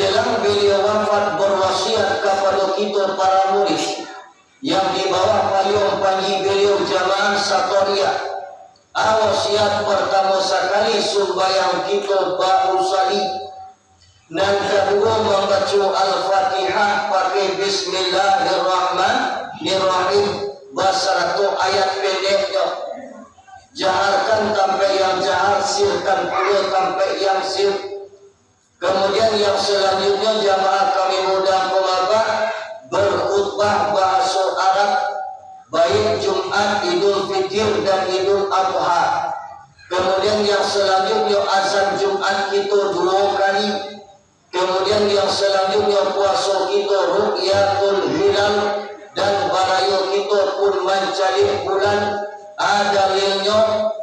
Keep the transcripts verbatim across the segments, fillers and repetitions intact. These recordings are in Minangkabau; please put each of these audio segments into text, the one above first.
Jelang baliau wafat, berwasiat kapado kito para murid yang di bawah payuang panji baliau jamaah Satoriyah. A, wasiat partamo sakali, sumbayang kito ba usali. Nan kaduo, mambaco Al-Fatihah pakai Bismillahirrahmanirrahim, basarato ayat pendeknyo. Jaharkan tampek yang jahar, sirkan pulo tampek yang sir. Kamudian, yang salanjutnyo, jamaah kami muda pemabak, berkhutbah bahaso Arab, baik Jumat Idul Fitri dan Idul Adha. Kamudian, yang salanjutnyo, azan Jumat kito duo kali. Kamudian, yang salanjutnyo, puaso kito ru'yatul hilal dan barayo kito pun mancaliak bulan. A, dalilnyo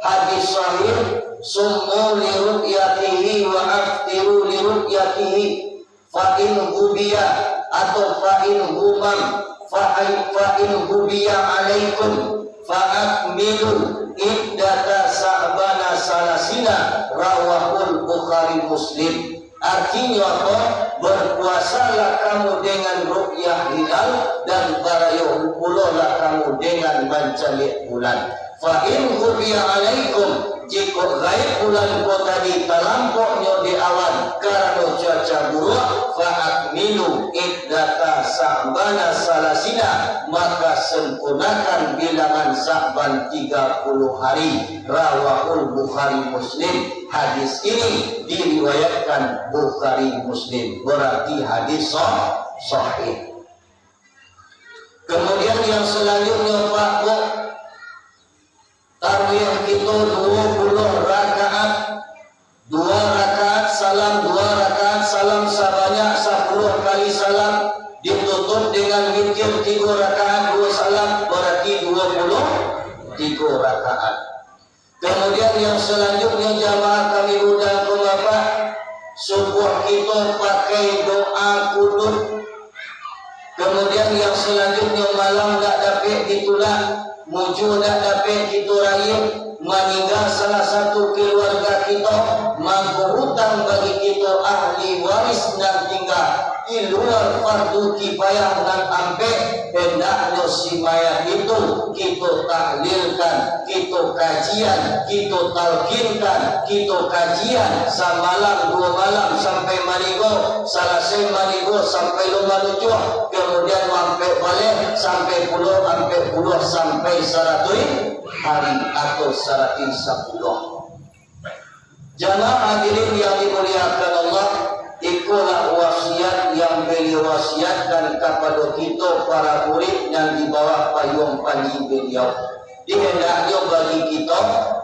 hadis sahih, "Summu li ru'yatihi wa aftiru li ru'yatihi, fa in ghubiya," atau "fa in ghumam, fa in, fa in ghubiya alaikum, fa akmilu iddata sa'bana salasina," rawahul Bukhari Muslim. Artinyo apo? Berpuasalah kamu dengan ru'yah hilal, dan barayo pulolah kamu dengan mancaliak bulan. Fa in ghubiya alaikum, jikok gaib bulan ko tadi talampoknyo di awan karano cuaca buruak, fa akmilu iddata sa'bana salasina, maka sempurnakan bilangan Sa'ban tiga puluh hari. Rawahul Bukhari Muslim. Hadis ini diriwayatkan Bukhari Muslim, berarti hadis sah-, sahih. Kamudian, yang salanjutnyo, Pak, Bu, tarawih kito duo puluah rakaat, dua rakaat salam, dua rakaat salam, sabanyak sapuluah kali salam, ditutup dengan witir tigo rakaat, duo salam, berarti duo puluah tigo rakaat. Kamudian, yang salanjutnyo, jamaah kami muda pemabak, subuah kito pakai doa kunut. Kamudian, yang salanjutnyo, malam dak dapek ditulak, mujua dak dapek kito rayuak, maningga salah satu kaluarga kito, mangko hutang bagi kito ahli waris nan tingga. Di luar fardu kifayah nan ampek, hendaknyo si mayat itu kito tahlilkan, kito kajian, kito talkinkan, kito kajian samalam duo malam sampai maribo, salasai maribo sampai lo manujuah, kamudian mampek baleh sampai pulo ampek puluah sampai saratuih hari atau saratuih sapuluah. Jamaah hadirin yang dimuliakan Allah, ikolah wasiat yang beliau wasiatkan kapado kito para murid yang di bawah payuang panji beliau. Dihendaknyo bagi kito,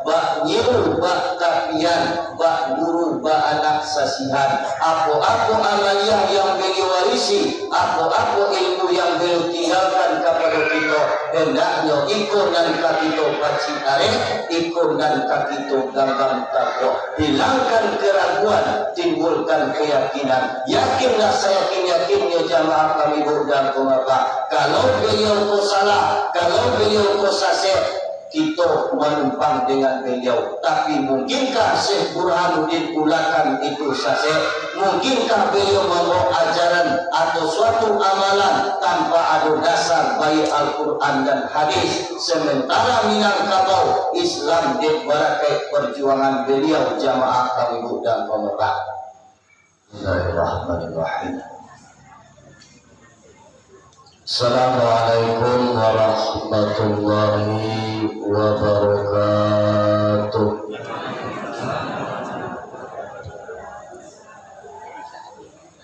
bak nyiru, bak tapian, bak guru, bak anak sasihan. Apo-apo amaliah yang beliau warisi, apo-apo ilmu yang beliau tinggalkan kapado kito, hendaknyo iko nan ka kito pacik arek, iko nan ka kito ganggam takuak. Hilangkan keraguan, timbulkan keyakinan. Yakinlah sayakin-yakinnyo, jamaah kami muda pemabak. Kalau beliau ko salah, kalau beliau ko sasek, kito manumpang dengan beliau. Tapi, mungkinkah Syekh Burhanuddin Ulakan itu sasek? Mungkinkah beliau mambawa ajaran atau suatu amalan tanpa ado dasar baiak Al-Quran dan hadis? Sementara Minangkabau, Islam dek barakaik perjuangan beliau, jamaah kami muda pemabak. Bismillahirrahmanirrahim. Assalamualaikum warahmatullahi wabarakatuh.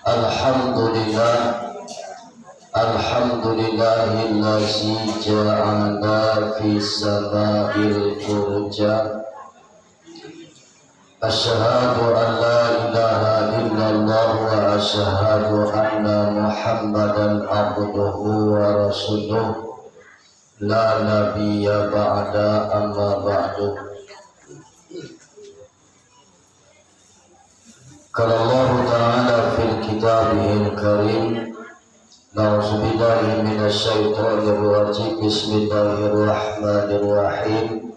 Alhamdulillah. Alhamdulillahillazi ja'ala fis sama'il furuja. Asyhadu an la ilaha illallah wa asyhadu anna Muhammadan abduhu wa rasuluh. La nabiyya ba'da, amma ba'du. Qala Allahu ta'ala fil kitabihil karim, na'udzubillahi minasy syaithanir rajim. Bismillahirrahmanirrahim.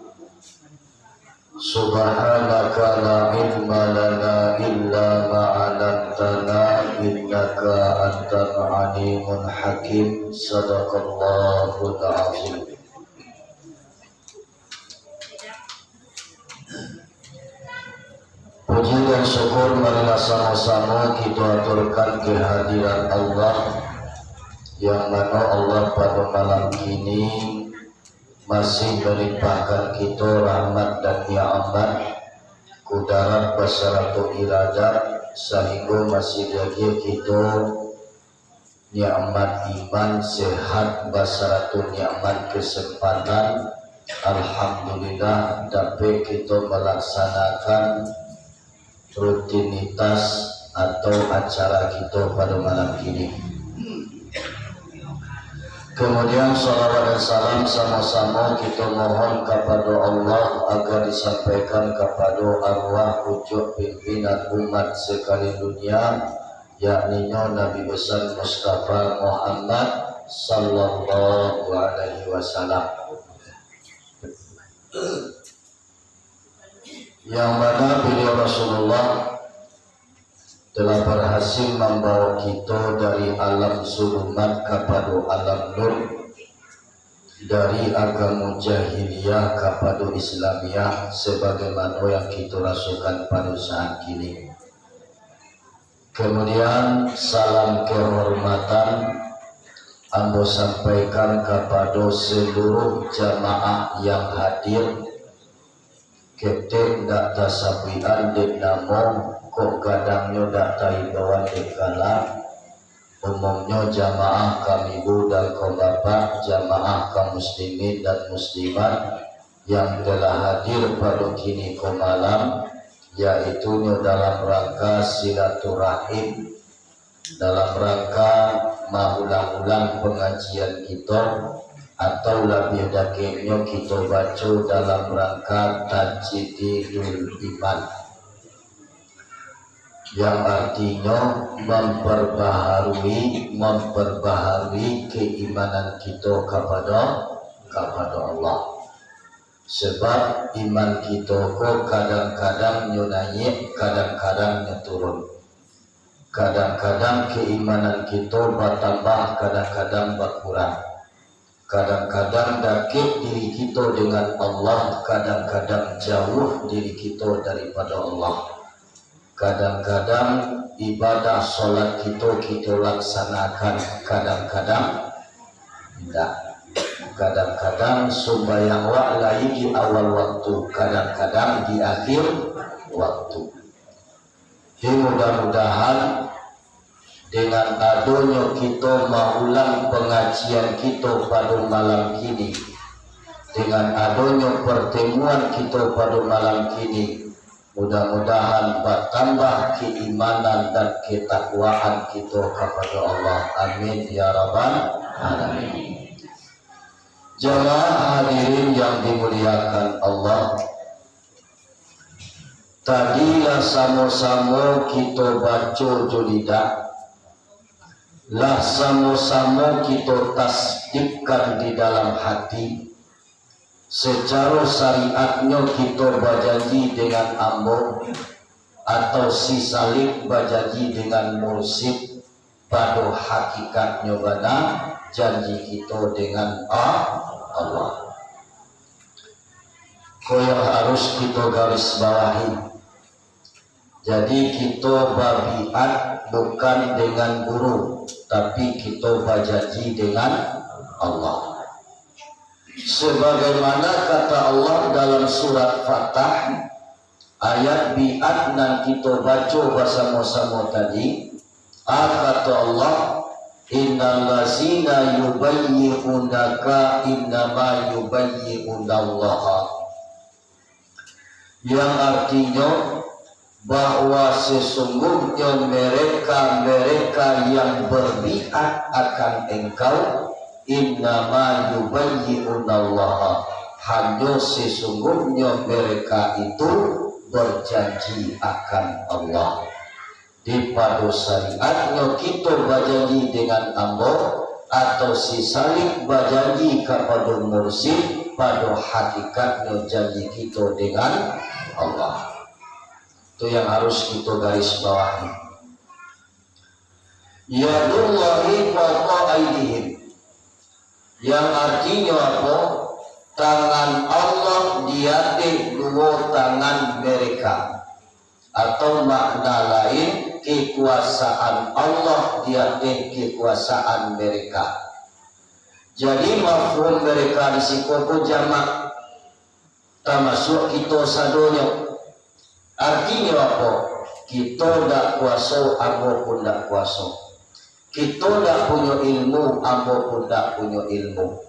Subhanaka la ilma lana illa ma 'allamtana innaka antal alimul hakim. Sadaqallahul azim. Puji dan syukur marilah samo-samo kito aturkan kehadiran Allah, yang mano Allah pado malam kini masih malimpahkan kito rahmat dan nikmat, kudarat basarato iradat, sahinggo masih diagiah kito nikmat iman, sehat basarato nikmat kesempatan. Alhamdulillah, dapek kito malaksanakan rutinitas atau acara kito pado malam kini. Kemudian, salawat dan salam samo-samo kito mohon kapado Allah agar disampaikan kapado arwah pucuk pimpinan umat sakalian dunia, yakninyo Nabi Besar Mustafa Muhammad sallallahu alaihi wasallam. Yang mana beliau Rasulullah telah berhasil mambawa kito dari alam zulumat kapado alam nur, dari agamo jahiliyah kapado Islamiyah, sebagaimana yang kito rasokan pado saat kini. Kemudian, salam kehormatan ambo sampaikan kapado seluruh jamaah yang hadir. Ketek ndak tasabuikan dek namo, kok gadangnyo ndak taimbauan dek kalam. Umumnyo jamaah kaum ibu dan kaum bapak, jamaah kaum muslimin dan muslimat yang telah hadir pado kini ko malam, yaitunyo dalam rangka silaturahim, dalam rangka maulang-ulang pangajian kito, atau labiah dakeknyo kito baco dalam rangka tajdidul iman, yang artinyo mamparbaharui, mamparbaharui keimanan kito kapado, kapado Allah. Sabab iman kito ko kadang-kadang nyo naiak, kadang-kadang nyo turun. Kadang-kadang keimanan kito batambah, kadang-kadang bakurang. Kadang-kadang dakek diri kito dengan Allah, kadang-kadang jauah diri kito daripado Allah. Kadang-kadang ibadah salat kito, kito laksanakan, kadang-kadang indak. Kadang-kadang sumbayang wak lai di awal waktu, kadang-kadang di akhir waktu. Jadi, mudah-mudahan dengan adonyo kito maulang pangajian kito pado malam kini, dengan adonyo partamuan kito pado malam kini, mudah-mudahan batambah keimanan dan ketakwaan kito kapado Allah. Amin, ya rabbal alamin. Jamaah hadirin yang dimuliakan Allah, tadi lah samo-samo kito baco jo lidah, lah samo-samo kito tasdikkan di dalam hati. Sacaro syariatnyo kito bajanji dengan ambo, atau si Salik bajanji dengan mursyid, pado hakikatnyo bana janji kito dengan A-, Allah. Ko yang harus kito garis bawahi. Jadi, kito babiat bukan dengan guru, tapi kito bajanji dengan Allah. Sebagaimana kata Allah dalam surat Fatah, ayat biat nan kito baco basamo-samo tadi, a, kato Allah, "Innallazina yubayyi'unaka innama yubayyi'unallaha." Yang artinyo, bahwa sesungguhnyo mereka-mereka yang berbiat akan engkau, innama yubayyi'unallaha, hanyo sesungguhnyo mereka itu berjanji akan Allah. Di pado syariatnyo kito bajanji dengan ambo, atau si Salik bajanji kapado mursyid, pado hakikatnyo janji kito dengan Allah. Tu yang harus kito garis bawahi. Yadullahi fauqa aidihim. Yang artinyo apo? Tangan Allah di ateh duo tangan mereka. Atau makna lain, kekuasaan Allah di ateh kekuasaan mereka. Jadi, mafhum mereka di siko ko jamak, tamasuak kito sadonyo. Artinyo apo? Kito ndak kuaso, ambo pun ndak kuaso. Kito ndak punyo ilmu, ambo pun ndak punyo ilmu.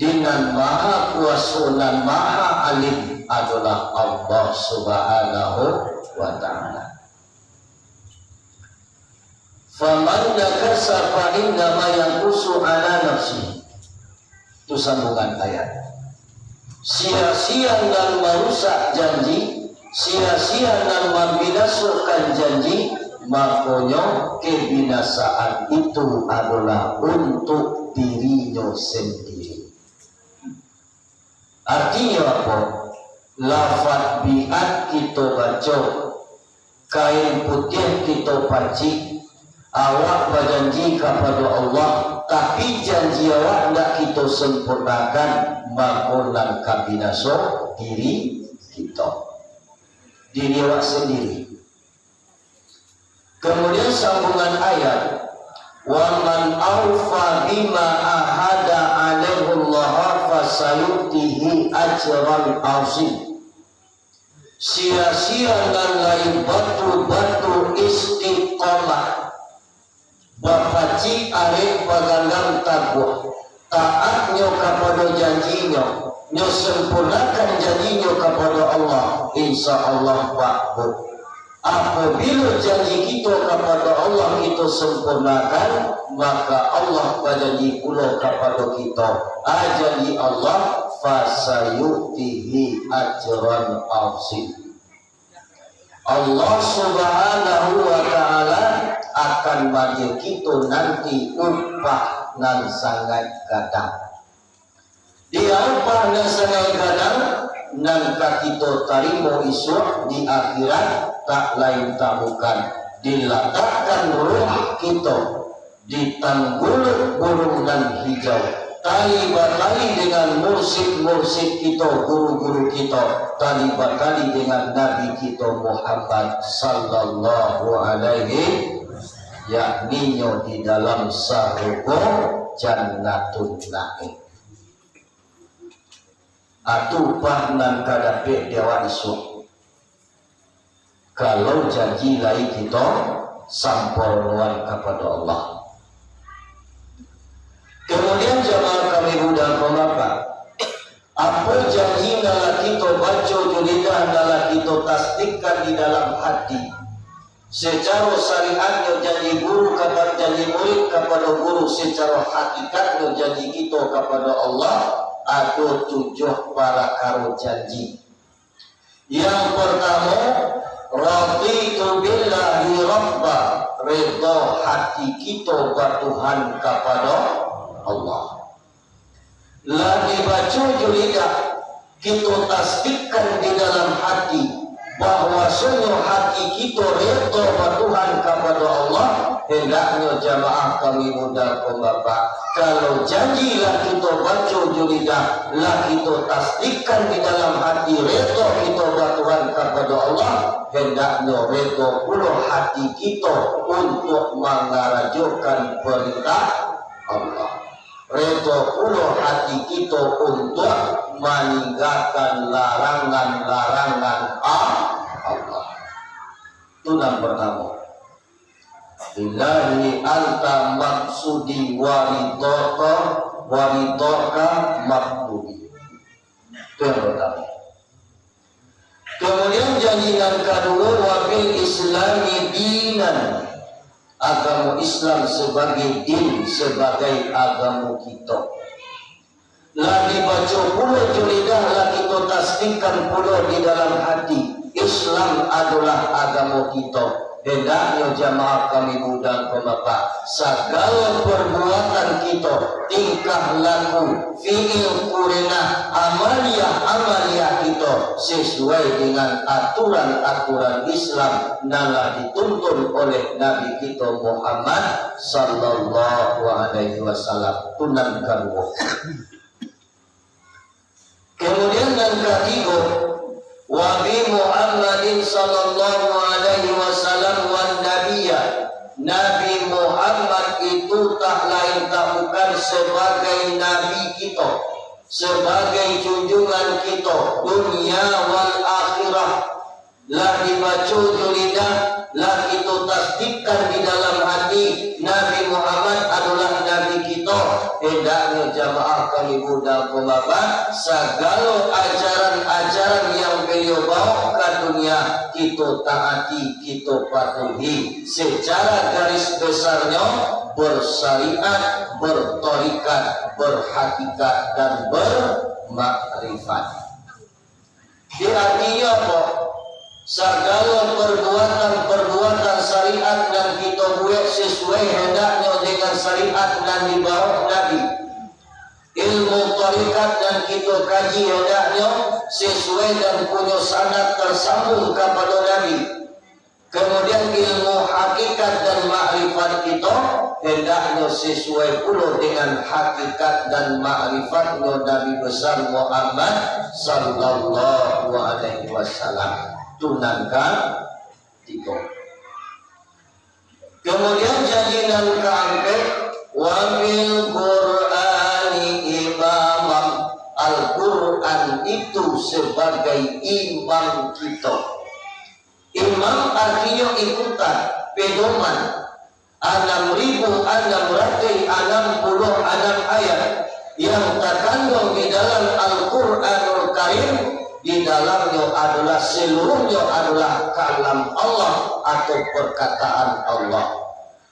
Di nan maha kuaso, nan maha alim adolah Allah Subhanahu wa Ta'ala. Faman nakasa fa innama yankusu ala nafsihi. Tu sambungan ayat. Sia-sia nan marusak janji, sia-sia nan mambinasokan janji, makonyo kebinasaan itu adolah untuak dirinyo sendiri. Artinyo apo? Lafaz bi'at kito baco, kain putiah kito pacik, awak bajanji kapado Allah, tapi janji awak ndak kito sempurnakan, mako nan ka binaso diri kito, diri awak sendiri. Kemudian sambungan ayat, "Wa man aufa bima ahada alaihi Allah fasayu'tihi ajran azim." Sia-sia nan lai batul-batul istiqamah, bapacik arek baganggam taguah, taatnyo kapado janjinyo, nyo sempurnakan janjinyo kapado Allah, insya Allah makbul. Apabilo janji kito kapado Allah kito sempurnakan, maka Allah bajanji pulo kapado kito. A, janji Allah, "Fasayu'tihi ajran azim." Allah Subhanahu wa Ta'ala akan mambari kito nanti upah nan sangaik gadang. Di upah nan sangaik gadang nan ka kito tarimo isuak di akhirat, tak lain tak bukan, dilatakkan ruh kito di tangguluak buruang nan hijau, tali batali dengan mursyid-mursyid kito, guru-guru kito, tali batali dengan Nabi kito Muhammad sallallahu alaihi, yakninyo di dalam sarugo Jannatun Naim. Atu upah nan ka dapek di awak isuak, kalau janji lai kito sampurnoan kapado Allah. Kemudian jamaah kami muda, Bapak, apo janji nan lah kito baco jo lidah, nan lah kito tasdikkan di dalam hati? Secaro syariatnyo janji guru kapado, janji murid kapado guru, secaro hakikatnyo janji kito kapado Allah, ado tujuah parakaro janji. Yang partamo, "Raditu billahi rabba", redo hati kito batuhan kapado Allah. Lah dibaco jo lidah, kito tasdikkan di dalam hati, bahwasonyo hati kito redo batuhan kapado Allah, hendaknyo jamaah kami muda ko Bapak, kalau janji lah kito baco jo lidah, lah kito tasdikkan di dalam hati redo kito batuhan kapado Allah, hendaknyo redo pulo hati kito untuak mangarajokan parintah Allah. Redo pulo hati kito untuak maninggakan larangan-larangan A-, Allah. Tu nan partamo. "Ilahi anta maksudi wa ridhoka, wa ridhoka matlubi." Tu yang partamo. Kemudian janji nan kaduo, "Wa bil Islami dinan", agamo Islam sebagai din, sebagai agamo kito. Lah dibaco pulo jo lidah, lah kito tasdikkan pulo di dalam hati, Islam adolah agamo kito. Hendaknyo jamaah kami mudah pemapa, sagalo perbuatan kito, tingkah laku, fi'il kurenah, amaliah-amaliah kito sesuai dengan aturan-aturan Islam nan lah dituntun oleh Nabi kito Muhammad sallallahu alaihi wasallam. Tu nan kaduo. Kemudian nan katigo, wa bi Muhammadin sallallahu alaihi wasallam wan nabiyya. Nabi Muhammad itu tak lain tak bukan sebagai nabi kito, sebagai junjungan kito, dunia wal akhirah. Lah dibaco jo lidah, lah kito tasdikkan di dalam hati, Nabi Muhammad adolah Nabi kito. Hendaknyo jamaah kami mudah pemapa, sagalo ajaran-ajaran yang beliau bawa ka dunia, kito taati, kito patuhi. Secara garis besarnyo, bersyariat, bertarikat, berhakikat, dan bermakrifat. Di artinyo apo? Sagalo perbuatan-perbuatan syariat nan kito buek sesuai hendaknyo dengan syariat nan dibawa Nabi. Ilmu tarikat nan kito kaji hendaknyo sesuai dan punyo sanad tersambung kapado Nabi. Kemudian ilmu hakikat dan makrifat kito hendaknyo sesuai pulo dengan hakikat dan makrifatnyo Nabi Besar Muhammad sallallahu alaihi wasallam. Tu nan katigo. Kemudian janji nan kaampek, wa bil Qur'ani imamam. Al-Quran itu sebagai imam kito. Imam artinyo ikutan, pedoman. Anam ribu anam ratuih anam puluah anam ayat yang takanduang di dalam Al-Quranul Karim, di dalamnyo adolah seluruhnyo adolah kalam Allah atau perkataan Allah.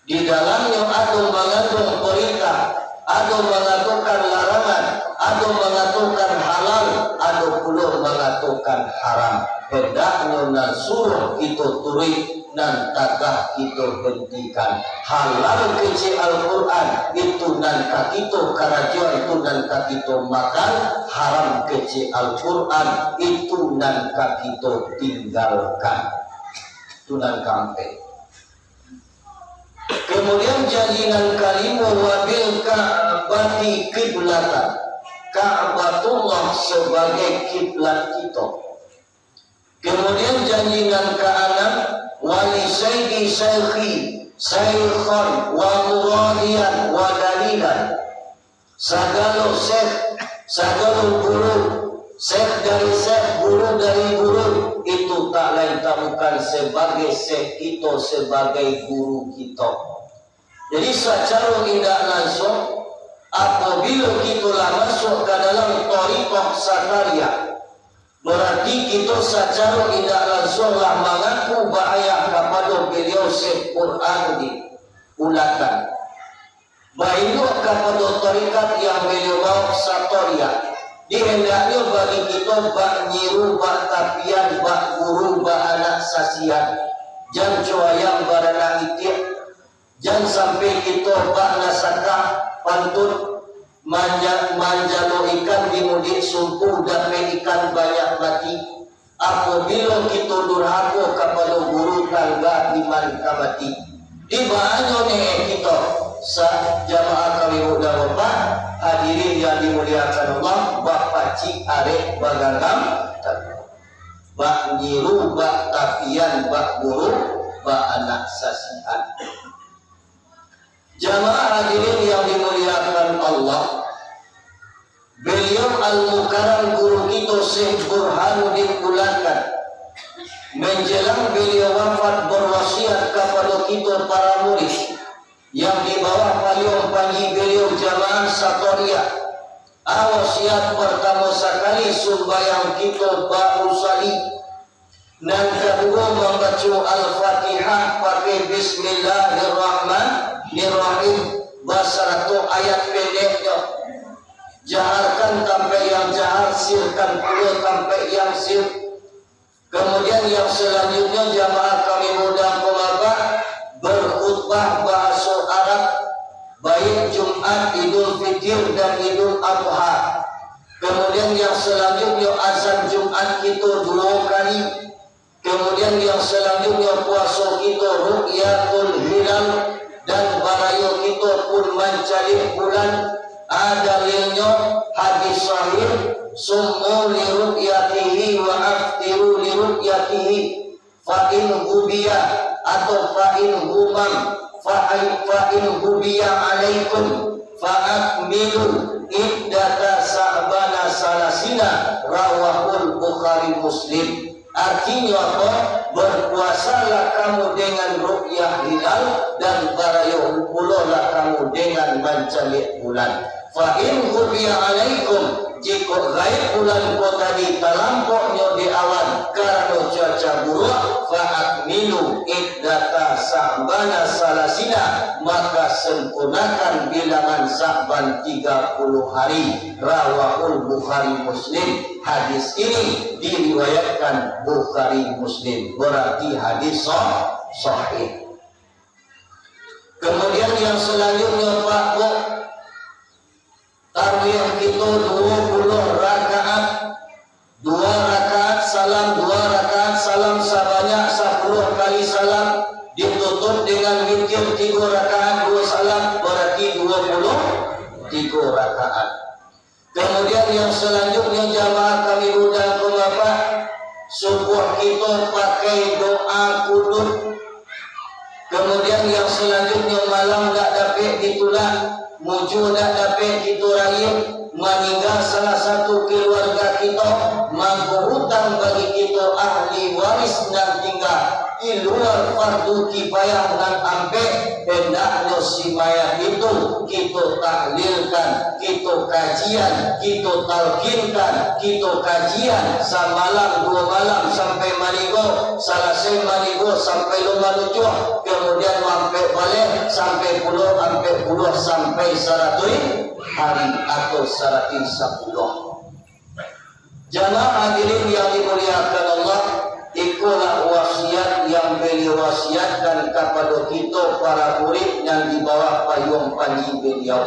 Di dalamnyo ado mangandung perintah, ado mangatokan larangan, ado mangatokan halal, ado pulo mangatokan haram. Hendaknyo nan suruah kito turuik, nan tagah kito hentikan. Halal kecek Al-Quran, itu nan ka kito karajoan, itu nan ka kito makan. Haram kecek Al-Quran, itu nan ka kito tinggalkan. Itu nan kaampek. Kemudian janji nan kalimo, wabil Ka'bati kiblatan. Ka'batullah sebagai kiblat kito. Kemudian janji nan kaanam, wali sayyidi syaikhi, syaikhon, wa muradian, wa dalilan. Sagalo syekh, sagalo guru, syekh dari syekh, guru dari guru, itu tak lain tak bukan sebagai syekh kito, sebagai guru kito. Jadi, sacaro indak lansuang, apabilo kito lah masuak ka dalam thariqah Satariyah, berarti kito sacaro indak lansuang lah mangaku baayah kapado Baliau Syekh Burhanuddin Ulakan. Bainduak kapado tarikat yang baliau baok Satoriyah, dihendaknyo bagi kito bak nyiru, bak tapian, bak guru, bak anak sasian. Jan co ayam baranak itiak, jan sampai kito bak nasakah pantun, manja-, manjalo ikan di mudik sumpu, dapek ikan banyak mati. Apabilo kito durhako kapado guru, tangga iman ka mati. Di baanyo ne kito, sa-, jamaah kami muda bapak, hadirin yang dimuliakan Allah, bapacik arek baganggam, bak nyiru, bak tapian, bak guru, bak anak sasian. Jamaah hadirin yang dimuliakan Allah, beliau Al-Mukarram guru kito Syekh Burhanuddin Ulakan, menjelang beliau wafat berwasiat kapado kito para murid yang di bawah payuang panji beliau jamaah Satoriyah, ah, wasiat partamo sakali sumbayang kito bausali. Nan kaduo, mambaco Al-Fatihah pakai Bismillahirrahmanirrahim basarato ayat pendeknyo. Jaharkan tampek yang jahar, sirkan pulo tampek yang sir. Kemudian yang selanjutnya, jamaah kami muda pemaba, berkhutbah bahaso Arab, baik Jumat Idul Fitri dan Idul Adha. Kemudian yang selanjutnya azan Jumat kito duo kali. Kemudian yang selanjutnya puaso kito ru'yatul hilal dan barayo kito pun mancaliak bulan. A dalilnyo hadis sahih, "Summu li ru'yatihi wa aftiru li ru'yatihi." Fa in ghubiya atau fa in ghumam, fa ai-, fa in ghubiya alaikum, fa akmilu iddata sa'bana salasina, rawahul Bukhari Muslim. Artinyo apo? Berpuasalah kamu dengan ru'yah hilal, dan barayo pulolah kamu dengan mancaliak bulan. Fa in ghubiya alaikum, jikok gaib bulan ko tadi talampoknyo di awan karano cuaca buruak, fa akmilu iddata sa'bana salasina, maka sempurnakan bilangan Sa'ban tiga puluh hari. Rawahul Bukhari Muslim. Hadis ini diriwayatkan Bukhari Muslim. Berarti hadis sah-, sahih. Kemudian yang selanjutnya, Pak, Bu, tarawih kito duo puluh rakaat, dua rakaat salam, dua rakaat salam, sabanyak sapuluh kali salam, ditutup dengan witir tigo rakaat, duo salam, berarti duo puluh tigo rakaat. Kemudian yang selanjutnya jamaah kami undang ke Bapak, subuh kito pakai doa kunut. Kemudian yang selanjutnya malam dak dapek ditulak, mujua dak dapek kito rayek, maningga salah satu keluarga kito, mangko hutang bagi kito ahli waris nan tingga di luar fardu kifayah nan ampek, hendaknyo si mayat itu kito tahlilkan, kito kajian, kito talkinkan, kito kajian samalam duo malam sampai manigo, salasai manigo sampai lo manujuah, kemudian mampek baleh sampai pulo ampek puluah sampai saratuih hari atau saratuih sapuluah. Jamaah hadirin yang dimuliakan Allah, ikolah wasiat yang beliau wasiatkan kapado kito para murid nan di bawah payuang panji beliau.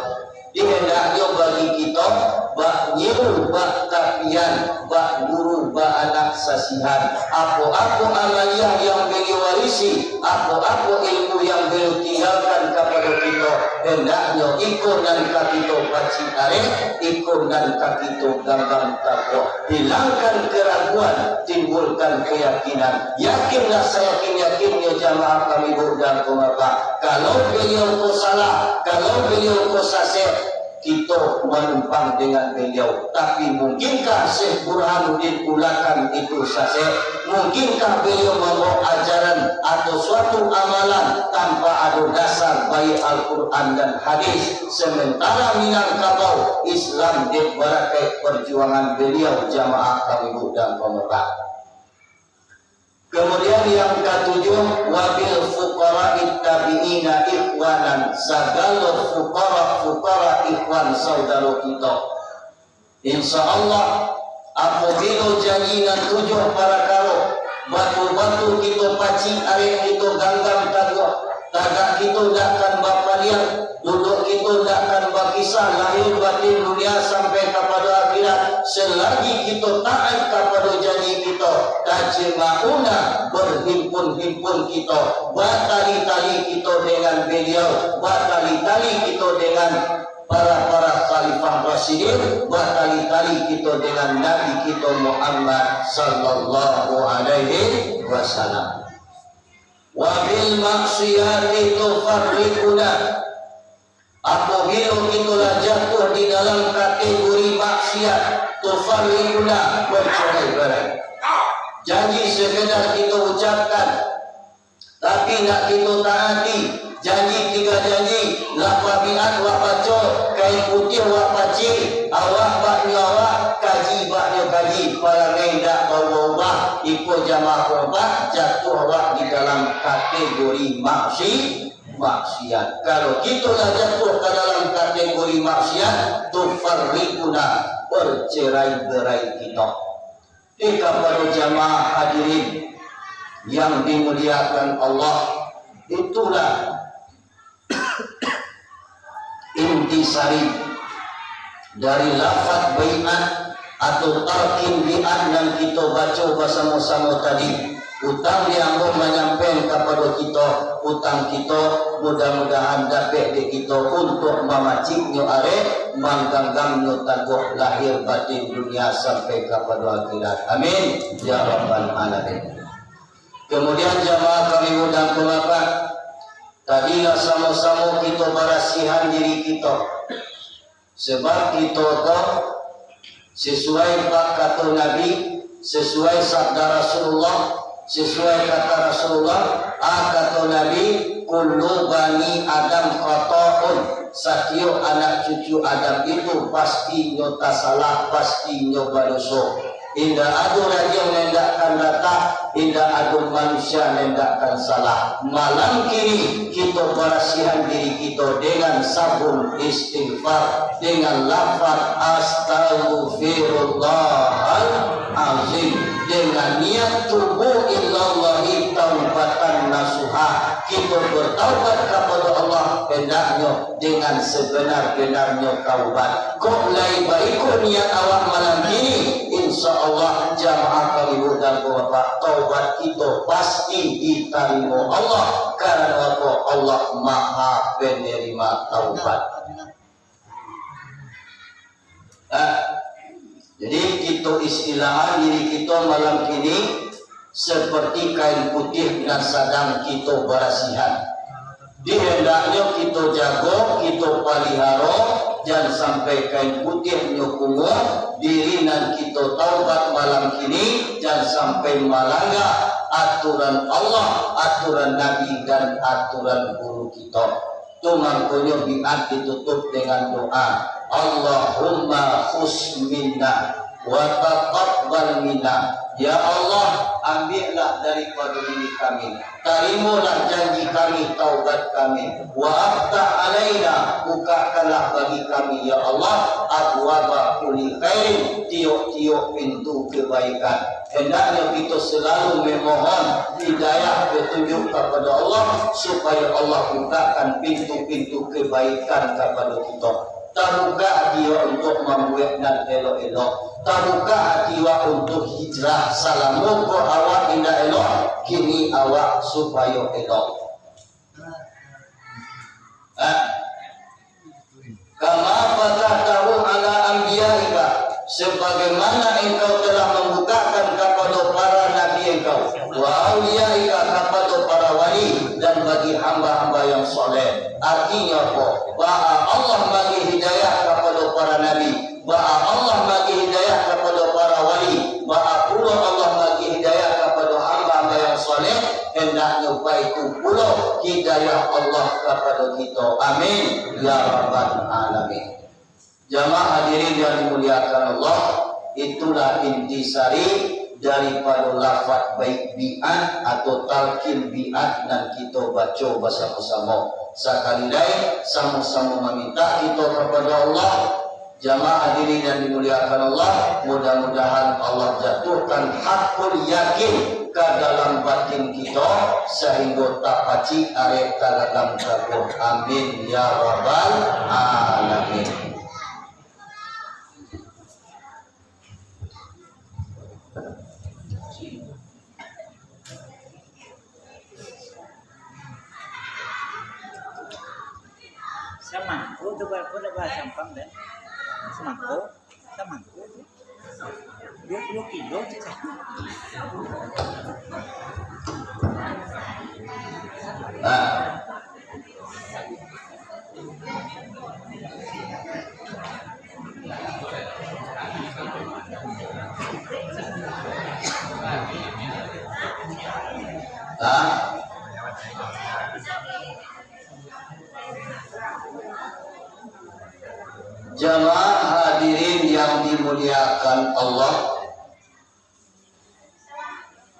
Dihendaknyo bagi kito bak nyiru, bak tapian, bak guru, bak anak sasihan. Apo-apo amaliah yang beliau warisi, apo-apo ilmu yang beliau tinggalkan kapado kito, hendaknyo iko nan ka kito pacik arek, iko nan ka kito ganggam taguah. Hilangkan keraguan, timbulkan keyakinan. Yakinlah sayakin-yakinnyo jamaah kami budak ko Bapak. Kalau beliau ko salah, kalau beliau ko sasek, kito manumpang dengan beliau. Tapi mungkinkah Syekh Burhanuddin Ulakan itu sasek? Mungkinkah beliau mambawa ajaran atau suatu amalan tanpa ado dasar baik Al-Quran dan hadis? Sementara Minangkabau Islam dek barakat perjuangan beliau jamaah kami budak ko Bapak. Kemudian yang katujuh, wabil fuqara'i tabi'ina ikhwanan, sagalo fuqara-fuqara ikhwan saudaro kito. Insya Allah, apabilo janji nan tujuh parakaro, batul-batul kito pacik arek kito ganggam taguah, tagak kito dak akan bapaliang, duduak kito dak akan bakisah lahir batin dunia sampai kapado akhirat, selagi kito taat kapado janji kito, tajma'una, berhimpun-himpun kito, batali-tali kito dengan beliau, batali-tali kito dengan para-para khalifah rasyidin, batali-tali kito dengan Nabi kito Muhammad sallallahu alaihi wasallam. Wabil maksiati tufarriquna. Apabilo kito lah jatuah di dalam kategori maksiat, tufarriquna, bercerai-berai. Janji sekedar kito ucapkan, tapi ndak kito taati. Janji tiga janji, lah pabiat wak baco, kain putiah wak pacik, awak baknyo awak, kaji baknyo kaji, parangai ndak baubah-ubah. Iko jamaah korban, jatuah awak di dalam kategori maksi-, maksiat. Kalau kito lah jatuah ka dalam kategori maksiat, tufarriquna, bercerai-berai kito. Di kapado jamaah hadirin yang dimuliakan Allah, Itulah intisari dari lafaz bai'at atau talqin bai'at nan kito baco basamo-samo tadi. Utang di ambo manyampaian kapado kito, utang kito mudah-mudahan dapek dek kito untuak mamaciknyo arek, mangganggamnyo taguah lahir batin dunia sampai kapado akhirat. Amin, ya rabbal alamin. Kemudian jamaah kami mudah pengapat, tadilah samo-samo kito barasihan diri kito. Sebab kito ko sesuai bak kato Nabi, sesuai sabda Rasulullah, sesuai kata Rasulullah, a kato Nabi, "Kullu bani Adam khata'un." Satiok anak cucu Adam itu pastinyo tasalah, pastinyo badoso. Indak ado rajin nandakkan rata, indak ado manusia nandakkan salah. Malam kini, kito barasihan diri kito dengan sabun istighfar, dengan lafaz Astagfirullahalazim, dengan niat tubu ilallahi taubatan nasuha. Kito bertaubat kapado Allah, hendaknyo dengan sebenar-benarnyo taubat. Kok lai baiko niat awak malam kini, insya Allah jamaah kami mudah pengapat, taubat kito pasti ditarimo Allah. Karano apo? Allah Maha Penerima Taubat. Nah, jadi kito istilahan diri kito malam kini seperti kain putih nan sadang kito barasihan. Dihendaknyo kito jago, kito paliharo, jan sampai kain putihnyo kumuah, diri nan kito taubat malam kini, jan sampai malangga aturan Allah, aturan Nabi, dan aturan guru kito. Tu mangkonyo bai'at ditutup dengan doa, "Allahumma khuz minna wa taqabbal minna." Ya Allah, ambiaklah daripado diri kami. Tarimolah janji kami, taubat kami. Wa aftah alaina, bukakanlah bagi kami, ya Allah, abwaba kulli khairin, tiok-tiok pintu kebaikan. Hendaknyo kito selalu memohon hidayah, petunjuk kapado Allah, supayo Allah bukakan pintu-pintu kebaikan kapado kito. Tabuka ati awak untuak mambuek nan elok-elok. Tabuka ati awak untuak hijrah. Salamo ko awak indak elok, kini awak supayo elok. Ha? Kama fatahtahu ala anbiyaika, sebagaimana Engkau telah mambukakan kapado para nabi Engkau, wa auliyaika, kapado para wali, dan bagi hamba-hamba yang saleh. Artinyo apo? Baa Allah magi hidayah kapado para nabi, baa Allah magi hidayah kapado para wali, baa pulo Allah magi hidayah kapado hamba-hamba yang saleh, hendaknyo baitu pulo hidayah Allah kapado kito. Amin, ya rabbal alamin. Jamaah hadirin yang dimuliakan Allah, itulah intisari daripado lafaz baik bai'at atau talqin bai'at nan kito baco basamo-samo. Sakali lai, samo-samo maminta kito kapado Allah. Jamaah hadirin yang dimuliakan Allah, mudah-mudahan Allah jatuhkan hakul yakin ka dalam batin kito, sahinggo tapacik arek ka dalam taguah. Amin, ya rabbal alamin. Samangko tu, ba-, ko dah basampang dah. Samangko, samangko tu. Dua puluh kilo tu. Ah. Hah? Jamaah hadirin yang dimuliakan Allah,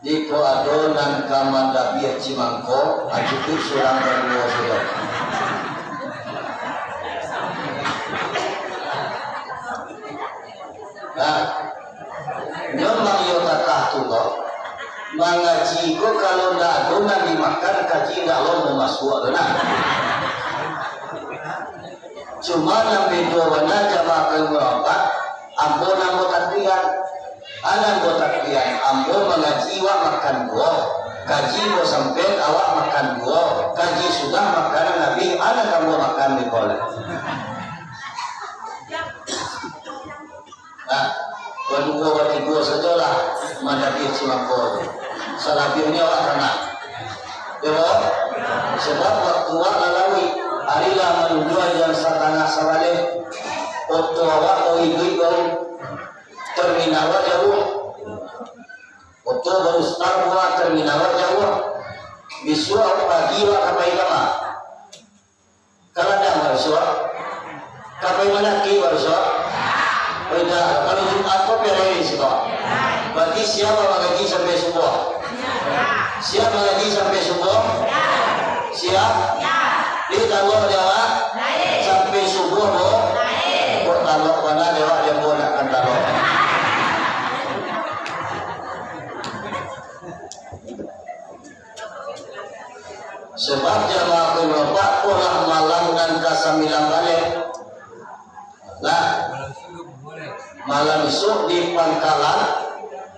jikok ado nan ka mandabiah cimangko, cukuik surang baduo sudah. Nah, nyo Mang Yo Tatah tu lo, Mangaji ko kalau ndak ado nan dimakan, kaji ndak lo mamasuak tu nah. Cuma nan bedo bana jamaah kami rapat, ambo nan batakbiran. Anan batakbiran, ambo mangaji awak makan juo. Kaji basampai awak makan juo. Kaji sudah makanan abih, anan ambo makan di kolek. Nah, baduo batigo sajolah madapi si mangko tu. Salabiahnyo awak tanang. Yo, sebab waktu awak lalauik, ari lah manunjuak jam satangah sabaleh. Oto awak baiduik baru. Terminal awak jauah. Oto baru start buah terminal awak jauah. Bisuak pagi awak ka pai kama? Ka ladang barusuak? Ka pai manaki barusuak? Indak. Kalau Jumat ko pai di siko. Berarti siap mangaji sampai subuah? Siap mangaji sampai subuah? Siap? Di talok di awak? Sampai subuah, bo? Kok talok bana di awak, di ambo ndak kan talok. Sebab jamaah kurapat ko lah malam nan ka sambilan baleh. Nah, malam isuak di Pangkalan,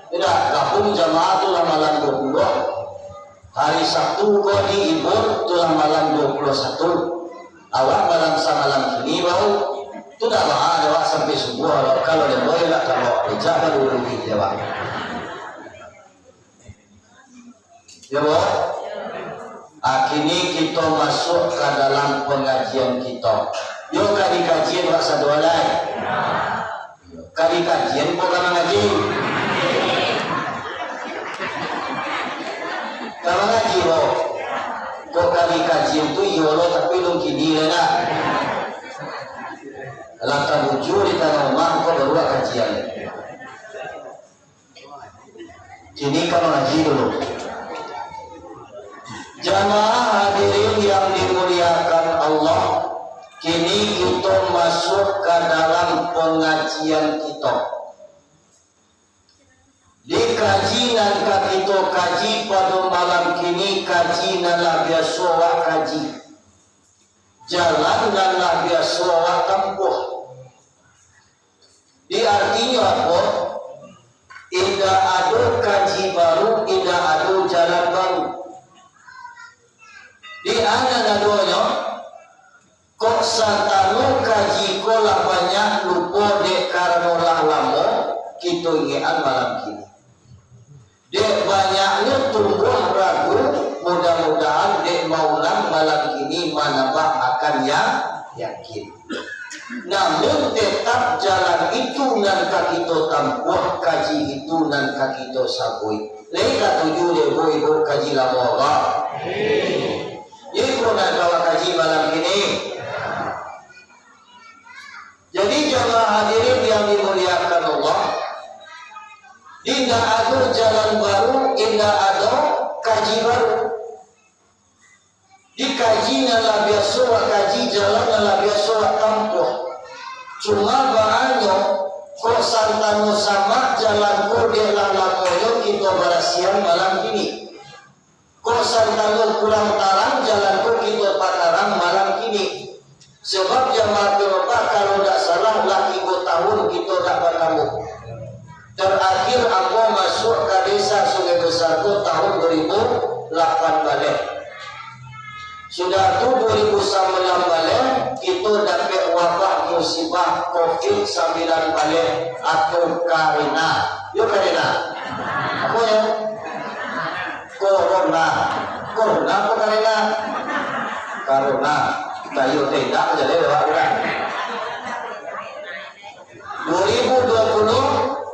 indak, gabung jamaah tu lah malam duo puluah. Hari Sabtu ko di Ibun, tu lah malam duo puluah satu. Awak malam samalam kini baru, tu dak baa, awak sampai subuah, kalau dak boleh lah, kalau ijak baru rugi, yo, Pak. Yo, Pak? Ah, kini kito masuak ka dalam pangajian kito. Yo, ka dikajian, Pak, satu alai. Ka dikajian ko ka mangaji? Ka mangaji, bo. Kok ka dikajian tu iyo lo, tapi alun kini lai nah. Lah tabujua di tanah umah, ko baru kajian. Kini ka mangaji dulu. Jamaah hadirin yang dimuliakan Allah, kini kito masuak ka dalam pangajian kito. Di kaji nan ka kito kaji pado malam kini, kaji nan lah biaso awak kaji, jalan nan lah biaso awak tampuah. Di artinyo apo? Indak ado kaji baru, indak ado jalan baru. Di anan adonyo, kok satano kaji ko lah banyak lupo dek karano lah lamo, kito ingekan malam kini. Dek banyaknyo tumbuah ragu, mudah-mudahan dek maulang malam kini manambah akan yang yakin. Namun tetap jalan itu nan ka kito tampuah, kaji itu nan ka kito sabuik. Lai katuju dek ibu-ibu kaji lamo Allah? Iko nan ka awak kaji malam kini. Jadi, jamaah hadirin yang dimuliakan Allah, indak ado jalan baru, indak ado kaji baru. Di kaji nan lah biaso awak kaji, jalan nan lah biaso awak tampuah. Cuma baanyo, kok santano samak jalan ko dek lah lamonyo kito barasiahan malam kini. Kok santano kurang tarang jalan ko kito patarang malam kini. Sebab jamaah kurapat, kalau dak salah, lah tigo tahun kito dak batamu. Terakhir ambo masuak ka Desa Sungai Besar ko tahun duo ribu lapan baleh. Sudah tu duo ribu sambilan baleh, kito dapek wabah musibah covid sambilan baleh atau karena. Yo karena. Apo yo? Corona. Corona apo karena? Corona. Kayo tendak jadi lewat urang. Duo ribu duo puluh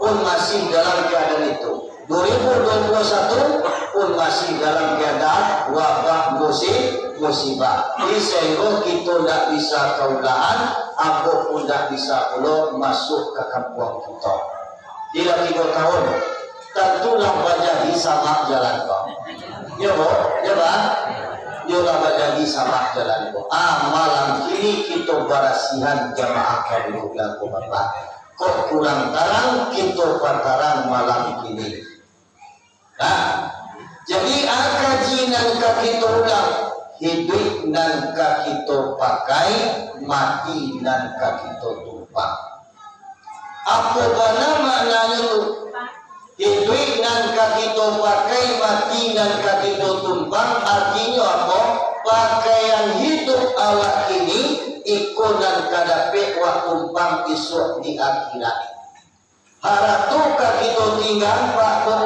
pun masih dalam keadaan itu. Duo ribu duo puluh satu pun masih dalam keadaan wabah musi-, musibah. Jadi, sehingga kito ndak bisa ka ulahan, ambo pun ndak bisa pulo masuak ka kampuang kito. Di lah tigo tahun, tantulah bajadi samak jalan ko. Yo, Bo? Yo, Bang? Yo lah bajadi samak jalan ko. Ah, malam kini kito barasihan jamaah ka dulu bangku Bapak. Kok kurang tarang, kito patarang malam kini. Nah, Jadi, a kaji nan ka kito ulang, hiduik nan ka kito pakai, mati nan ka kito tumpang. Apo bana maknanyo tu? Hiduik nan ka kito pakai, mati nan ka kito tumpang, artinyo apo? Pakaian hiduik awak kini, iko nan ka dapek wak tumpang isuak di akhirat. Harato ka kito tinggaan, Pak, ko.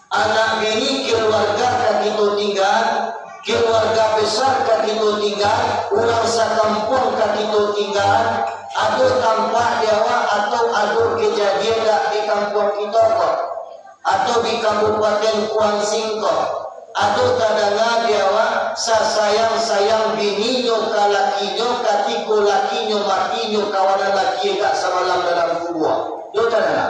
Anak bini, keluarga ka kito tinggaan, keluarga besar ka kito tinggaan, urang sakampuang ka kito tinggaan, ado tampak di awak atau ado kejadian dak di kampuang kito ko, atau di Kabupaten Kuansing ko, ado tadanga di awak sasayang-sayang bininyo ka lakinyo, katiko lakinyo mati nyo kawanan lakie gak samalam dalam kubua. Ado tadanga?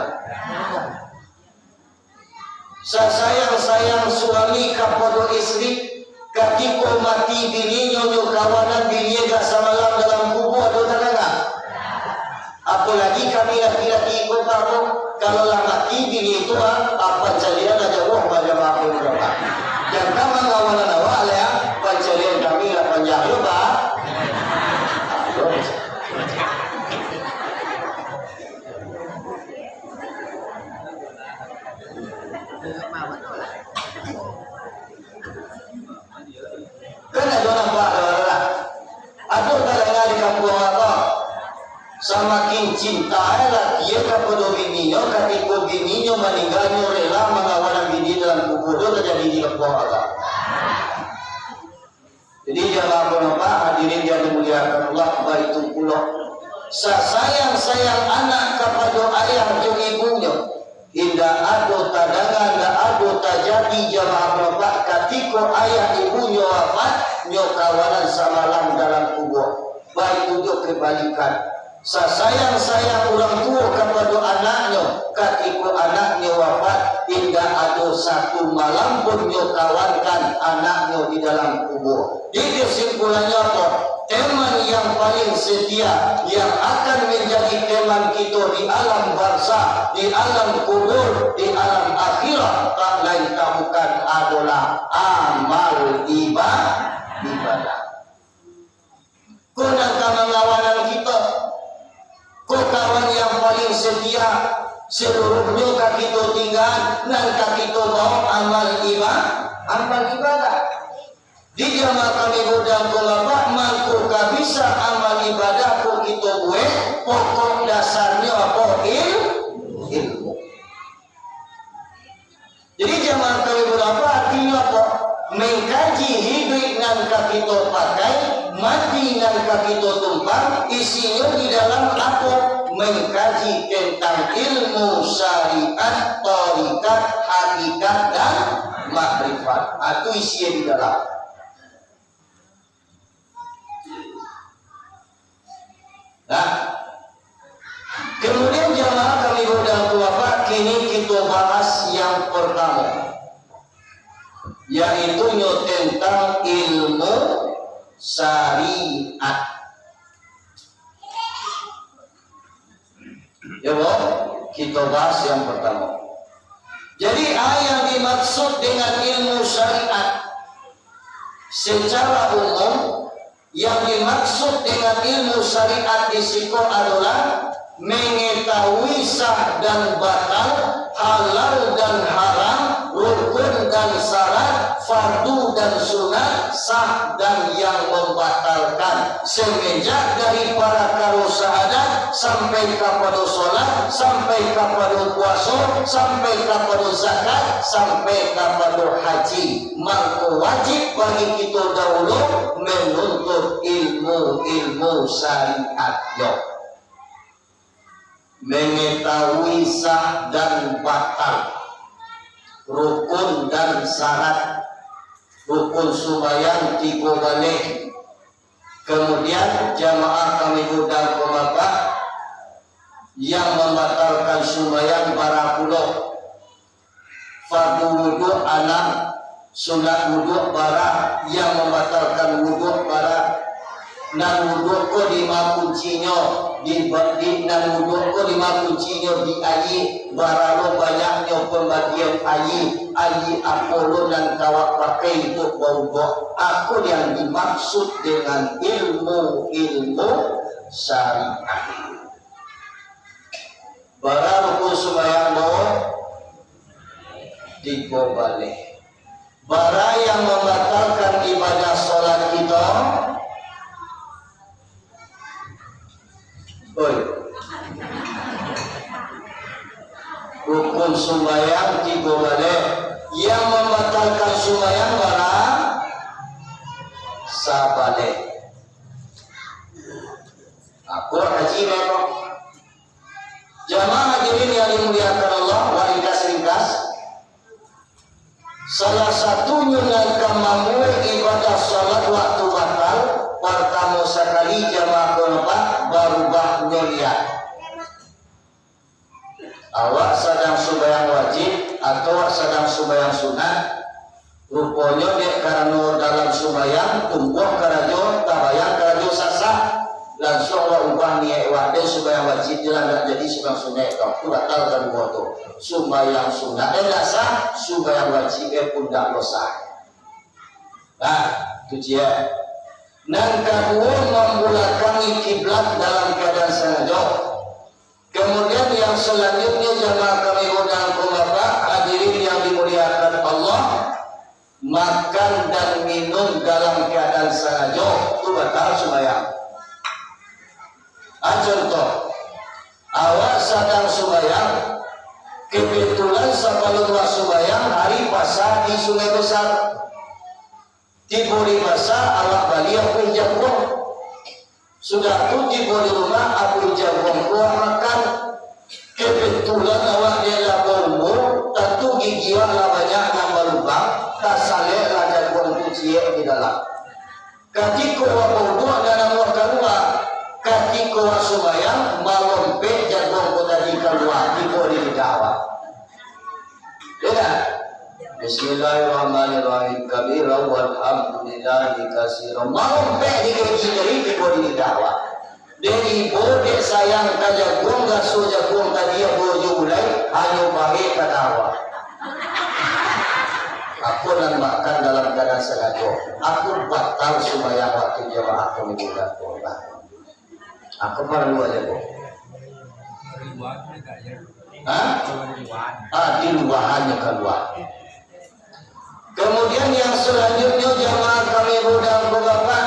Sasayang-sayang suami kapado istri, katiko mati bininyo nyo kawanan binie gak samalam dalam kubua, ado tadanga? Apolagi kami laki-laki iko, Pak, ko, kalau lah mati bini tu, ah, ah, pancalian lah jauah, Pak, jamaah ko, Pak. Jan ka mangawanan awak lah, ah, pancalian kami lah panjang, yo, Pak. Yo. Kan ado nampak doh lah. Ado tadanga di kampuang awak. Samakin cinta e lakie kapado bininyo, katiko bininyo maningga, nyo rela mangawanan bini dalam kubua, ado tajadi di kampuang awak. Jadi, jamaah ko, Pak, hadirin yang dimuliakan Allah, baitu pulo sasayang-sayang anak kapado ayah jo ibunyo. Indak ado tadanga, indak ado tajadi, jamaah ko, Pak, katiko ayah ibunyo wafat, nyo kawanan samalam dalam kubua. Baitu jo kebalikan. Sasayang-sayang urang tuo kapado anaknyo, katiko anaknyo wafat, indak ado satu malam pun nyo kawankan anaknyo di dalam kubua. Jadi, kesimpulannyo apo? Teman yang paling setia, yang akan menjadi teman kito di alam barzah, di alam kubur, di alam akhirat, tak lain tak bukan adolah amal iba-, ibadah. Ko nan ka mangawanan kito. Ko kawan yang paling setia, seluruhnyo ka kito tinggaan, nan ka kito baok amal iba-, amal ibadah. Di jamaah kami budang ko, Bapak, mangko ka bisa amal ibadah ko kito buek, pokok dasarnyo apo? Il-, ilmu. Jadi, jamaah kami budang ko, artinyo apo? Mengkaji hiduik nan ka kito pakai, mati nan ka kito tumpang, isinyo di dalam apo? Mengkaji tentang ilmu syariat, tarikat, hakikat, dan makrifat. Ah, tu isinyo di dalam. Nah, kemudian jamaah kami budang ko, Bapak, kini kito bahas yang pertamo, yaitunyo tentang ilmu syariat. Ya, Bo? Kito bahas yang pertamo. Jadi, a yang dimaksud dengan ilmu syariat, secara umum, yang dimaksud dengan ilmu syariat di siko adolah mengetahui sah dan batal, halal dan haram, rukun dan syarat, fardu dan sunat, sah dan yang membatalkan. Semenjak dari parakaro syahadat sampai kapado sholat, sampai kapado puaso, sampai kapado zakat, sampai kapado haji. Mangko wajib bagi kito dahulu menuntut ilmu-ilmu syariatnyo. Mengetahui sah dan batal, rukun dan syarat, rukun sumbayang tigo baleh. Kemudian jamaah kami budang ko, Bapak, yang membatalkan sumbayang bara pulo. Fardu wuduk anam, sunat wuduk bara, yang membatalkan wuduk bara. Nan wuduak ko dima kuncinyo? Di, di, nan wuduak ko dima kuncinyo? Di aia. Bara lo banyaknyo pambagian aia? Aia apo lo nan ka awak pakai untuak bawuduak? Ako yang dimaksud dengan ilmu-ilmu syariah. Bara rukun sumbayang, Bo? Tigo baleh. Bara yang mambatalkan ibadah solat kito? Oi. Rukun sumbayang tigo baleh. Yang mambatalkan sumbayang bara? Sabaleh. Ako kaji ko. Jamaah hadirin yang dimuliakan Allah, wa ringkas-ringkas. Salah satunyo nan ka mambuek ibadah salat waktu batal, partamo sakali jamaah ko nampak barubahnyo niat. Awak sadang sumbayang wajib atau awak sadang sumbayang sunat? Ruponyo dek karano dalam sumbayang tumbuah karajo, tabayang karajo sasak. Lansuang awak ubah niaik awak, den sumbayang wajib je lah, ndak jadi sumbayang sunaik tu. Tu batal kaduo tu. Sumbayang sunat eh ndak sah, sumbayang wajib eh pun ndak lo sah. Nah, tu ciek. Nan kaduo, mambulakangi kiblat dalam kaadaan sangajo. Kemudian yang selanjutnya, jamaah kami undang ko Bapak, hadirin yang dimuliakan Allah, makan dan minum dalam keadaan sangajo, tu batal sumbayang. Ah, contoh, awak sadang sumbayang, kebetulan sabalun awak sumbayang, ari pasa di Sungai Besar. Tibo di pasa, awak bali apuih jaguang. Sudah tu, tibo di rumah, apuih jaguang tu awak makan. Kebetulan awak dek lah baumua, tantu gigi awak lah banyak nan balubang, tasalek lah jaguang tu ciek di dalam. Katiko awak bauduak, nan namuah kalua. Katiko awak sumbayang, malompek jaguang ko tadi kalua, tibo di lidah awak. Yo kan? Bismillahirrahmanirrahim. Kabira walhamdulillahi kasira. Malompek di gigi tadi, tibo di lidah awak. Dek ibo, dek sayang ka jaguang, raso jaguang tadi ado jo gulai, hanyo barek ka tawa. Ako nan makan dalam kaadaan sangajo, ako batal sumbayang waktu jamaah ko minggu. Ako paralu aja ko. Hah? Ah, di luarannya kalua. Kemudian yang selanjutnya, jamaah kami mudah bapak,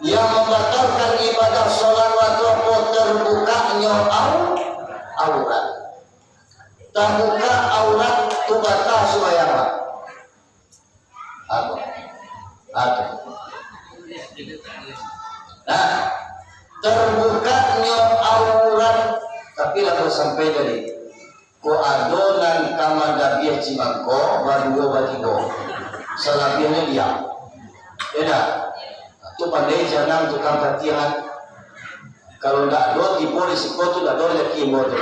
yang membatalkan ibadah sholat waktu apa? Terbukanya au-, aurat. Terbuka aurat tu batal sumbayang, Pak. Apa? Apa? Nah, terbukanyo aurat, tapi lah sampai tadi. Kok ado nan ka madabiah cimangko, baduo batigo. Salabiahnyo diam. Yo ndak? Tu pandai janang tukang katiangan. Kalau ndak ado tibo di siko tu, ndak ado rajaki ambo tu.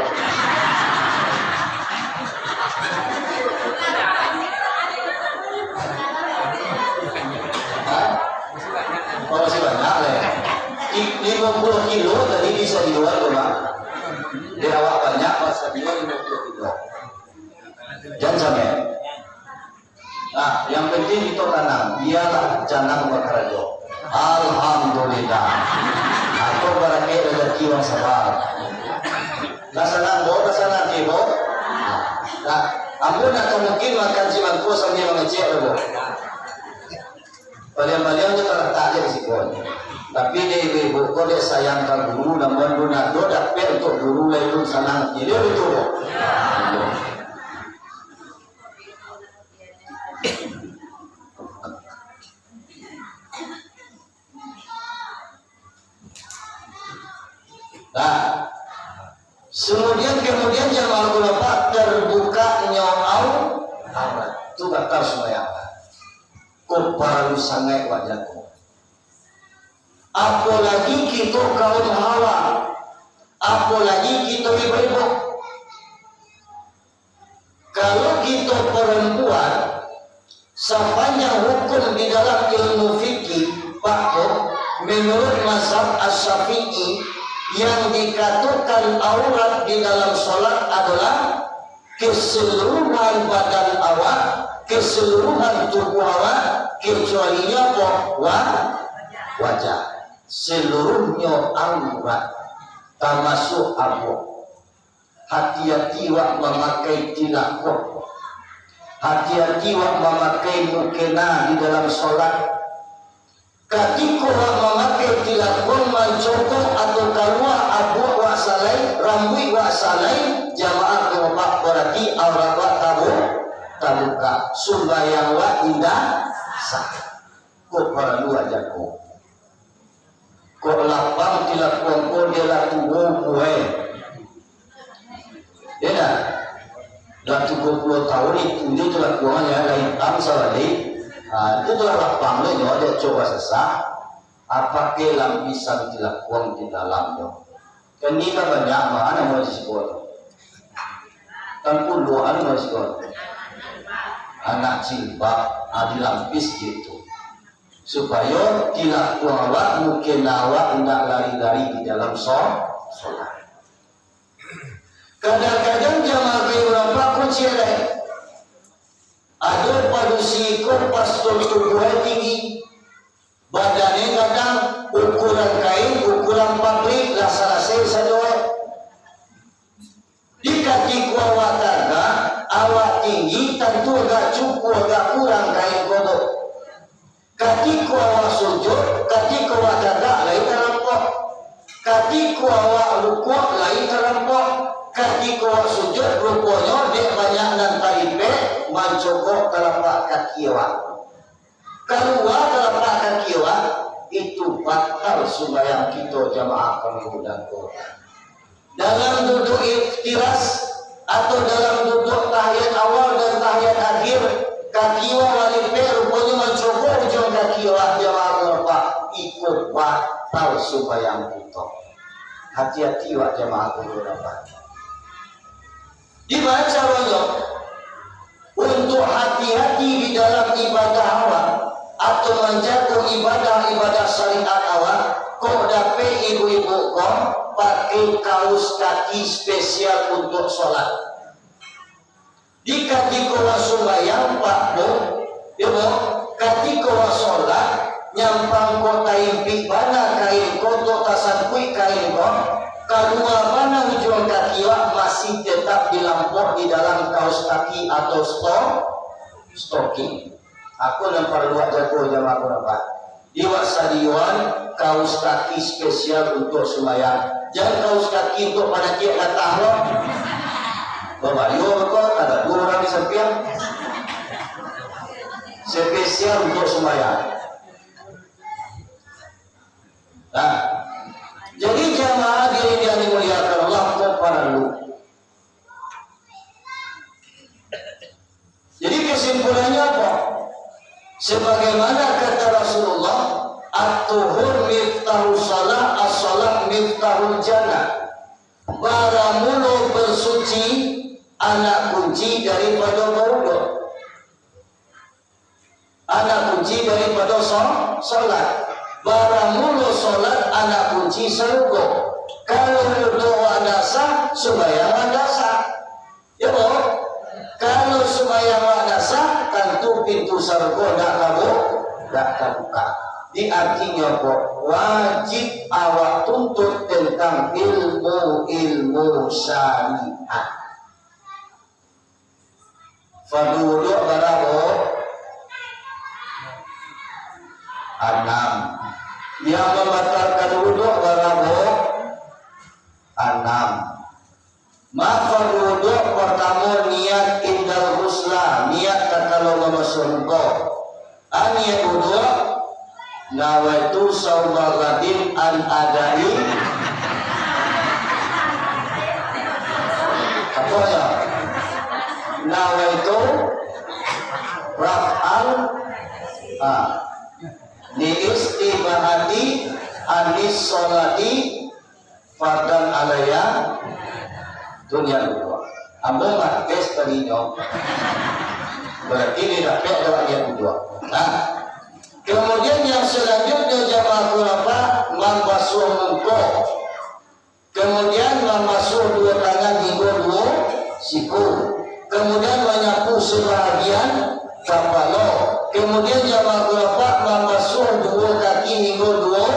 Hah? Oh, masih banyak lah ya. Di, limo puluah kilo tadi bisa di luar tu, Bang. Di awak banyak, pas dia limo puluah kilo. Jangan sampai. Nah, yang penting kito tanang, bialah janang bakarajo. Alhamdulillah. Atau barakaik rajaki urang sabar. Lah sanang, Bo, lah sanang, Bo. Nah, ambo ndak mungkin makan cimangko sambil mangecek, Bo. Paliang-paliang tu talatak je di siko. Tapi dek ibu-ibu ko dek sayang ka guru, namun tu ndak ado dapek untuak guru, lai pun sanang. Jadi, itu, Bo. Nah, kemudian, kemudian jamaah khulafah, terbukanyo au-, aurat, tu batal sumbayang. Ko paralu sangaik wak jago. Apolagi kito kaum hawa, apolagi kito ibu-ibu. Kalau kito parampuan, sapanjang hukum di dalam ilmu fikih, Pak Menurut mazhab Asy-Syafi'i, yang dikatokan aurat di dalam sholat adalah keseluruhan badan awak, keseluruhan tubuh awak, kecuali nyo apo? Wa-, wajah. Seluruhnyo aurat, tamasuak abuak. Hati-hati wak mamakai tilakuang. Hati-hati wak mamakai mukena di dalam sholat. Katiko wak mamakai tilakuang mancokok atau kalua abuak wak salai, rambuik wak salai, jamaah kelopak, bararti aurat wak tabu-, tabuka. Sumbayang wak indak sah. Ko paralu aja ko. Kok lapang tilakuang ko, dia lah tuo ko, eh. Ya dah? Lah tigo puluah tahun itu, dia tilakuang, ya, lah itam sabalik. Ha, itu tu lah lapang tu, nyo, dia coba sesak. Apake lapisan tilakuang di dalamnyo. Kan ni kan banyak, ma, namo di siko tu. Kan puluahan namo di siko tu. Anak jilbab, ha, dilapis gitu. Supayo tilakuang awak, mukena awak indak lari-lari di dalam so-, sholat. Kadang-kadang jamaah kayu rampak kuciak lai. Ado padusi ko pastor tubuahnyo tinggi, badannyo gadang, ukuran kain, ukuran pabrik, lah salasai sajo. Di katiko awak tagak, awak tinggi, tantu agak cukuik, agak kurang kain ko tu. Katiko awak sujud, katiko awak tagak, lai talampok. Katiko awak rukuak, lai talampok. Katiko awak sujud, ruponyo dek banyak nan talipek, mancokok talapak kaki awak. Kalua talapak kaki awak, itu batal sumbayang kito jamaah kami muda ko. Dalam duduak iftiras atau dalam duduak tahiyat awal dan tahiyat akhir, kaki awak talipek, ruponyo mancokok ujuang kaki awak, jamaah kami muda, iko batal sumbayang kito. Hati-hati wak jamaah kami muda. Di ma caronyo? Untuak hati-hati di dalam ibadah awak, atau manjago ibadah-ibadah syariat awak, kok dapek ibu-ibu ko pakai kaus kaki spesial untuak sholat. Di katiko awak sumbayang, Pak, Bu, yo, Bu, katiko awak sholat, nyampang kok taimpik bana kain ko, kok tasangkuik kain ko, kalua bana ujuang kaki awak, masih tetap dilampok di dalam kaus kaki atau sto-, stoking. Ako nan paralu awak jago, jamaah kami muda. Di wak sadioan kaus kaki spesial untuak sumbayang. Jan kaus kaki untuak panakiak latah lo. Babayua ko, ado duo urang di sampiang. Spesial untuak sumbayang. Nah, jadi jamaah diri yang dimuliakan Allah, ko paralu. Jadi, kesimpulannyo apo? Sebagaimana kata Rasulullah, "At-tuhur miftahu shalah, as-shalah miftahul jannah." Baramulo basuci anak kunci daripado bauduak. Anak kunci daripado so-, solat. Baramulo solat anak kunci sarugo. Kalau uduak wak ndak sah, sumbayang wak ndak sah. Yo, boh? Kalau sumbayang wak ndak sah, tantu pintu sarugo ndak tabu-, ndak tabuka. Di artinyo, boh, wajib awak tuntut tentang ilmu-ilmu syariat. Fardu wuduak bara, boh? Anam. Yang mambatalkan wuduak bara, boh? Anam. Ma fardu wuduak? Partamo, niat indal ghusla, niat takalo mamasuak muko. A niat wuduak, nawaitu sauma ghadin an adai. Apo yo? Nawaitu raf'al, ah, li istibahati anis sholati fardan alaiya, tu niat wuduak. Ambo mates tadinyo. Berarti dia dapek dek niat wuduak. Nah. Kemudian yang selanjutnya jamaah khulafah mambasuah muko. Kemudian mambasuah duo tangan hinggo duo siku. Kemudian manyapu sebahagian kapalo. Kemudian jamaah khulafah mambasuah duo kaki hinggo duo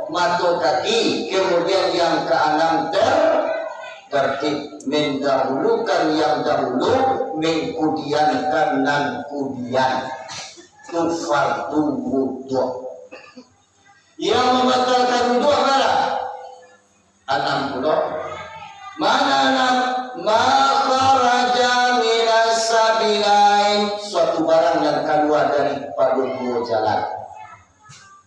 mato kaki. Kemudian yang keenam ter-, tertib, mendahulukan yang dahulu, mengkudiankan nan kudian. Tu fardu wudu. Yang mambatalkan wudu apo lah? Anam pulo. Mana anam? Ma kharaja minas sabilain, suatu barang yang kalua daripado duo jalan.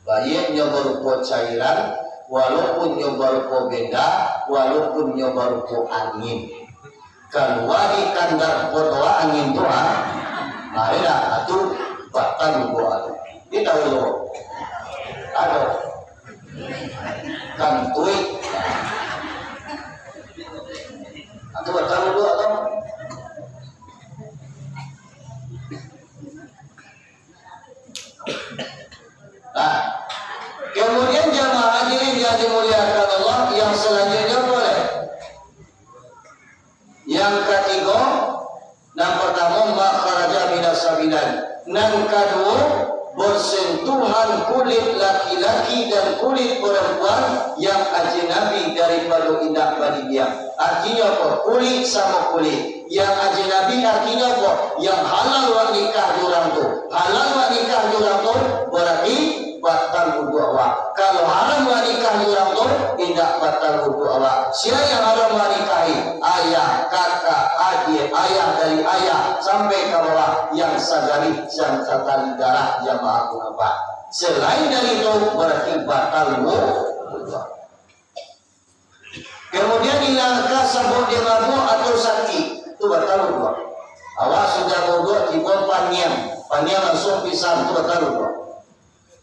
Baiak nyo barupo cairan, walaupun nyo barupo benda, walaupun nyo barupo angin. Kalua di kandar potoa angin tu, ha? Nah, ini dah, tu batal wudu tu. Dia tahu tu. Ada. Kantuik. Nah, tu batal wudu tu. Nah, kemudian jamaah hadirin yang dimuliakan Allah, yang selanjutnya boleh. Yang katigo, nan partamo, ma kharaja minas sabilain. Nan kaduo, bersentuhan kulit laki-laki dan kulit perempuan yang ajnabi daripado indak badidiang. Artinyo apo? Kulik samo kulik. Yang ajnabi artinyo apo? Yang halal wak nikah jo urang tu. Halal wak nikah jo urang tu, bararti batal wudu awak. Kalau haram wak nikah jo urang tu, indak batal wudu awak. Sia yang haram wak nikahi? Ayah, kakak, adik, ayah dari ayah, sampai ka bawah, yang sagarih, yang satali darah, jamaah khulafah. Selain dari itu, bararti batal wu-, wudu. Kemudian, ilang ka sabab dia mabuak atau sakik, tu batal wudu. Awak sudah wudu, tibo paniang, paniang langsung pingsan, tu batal wudu.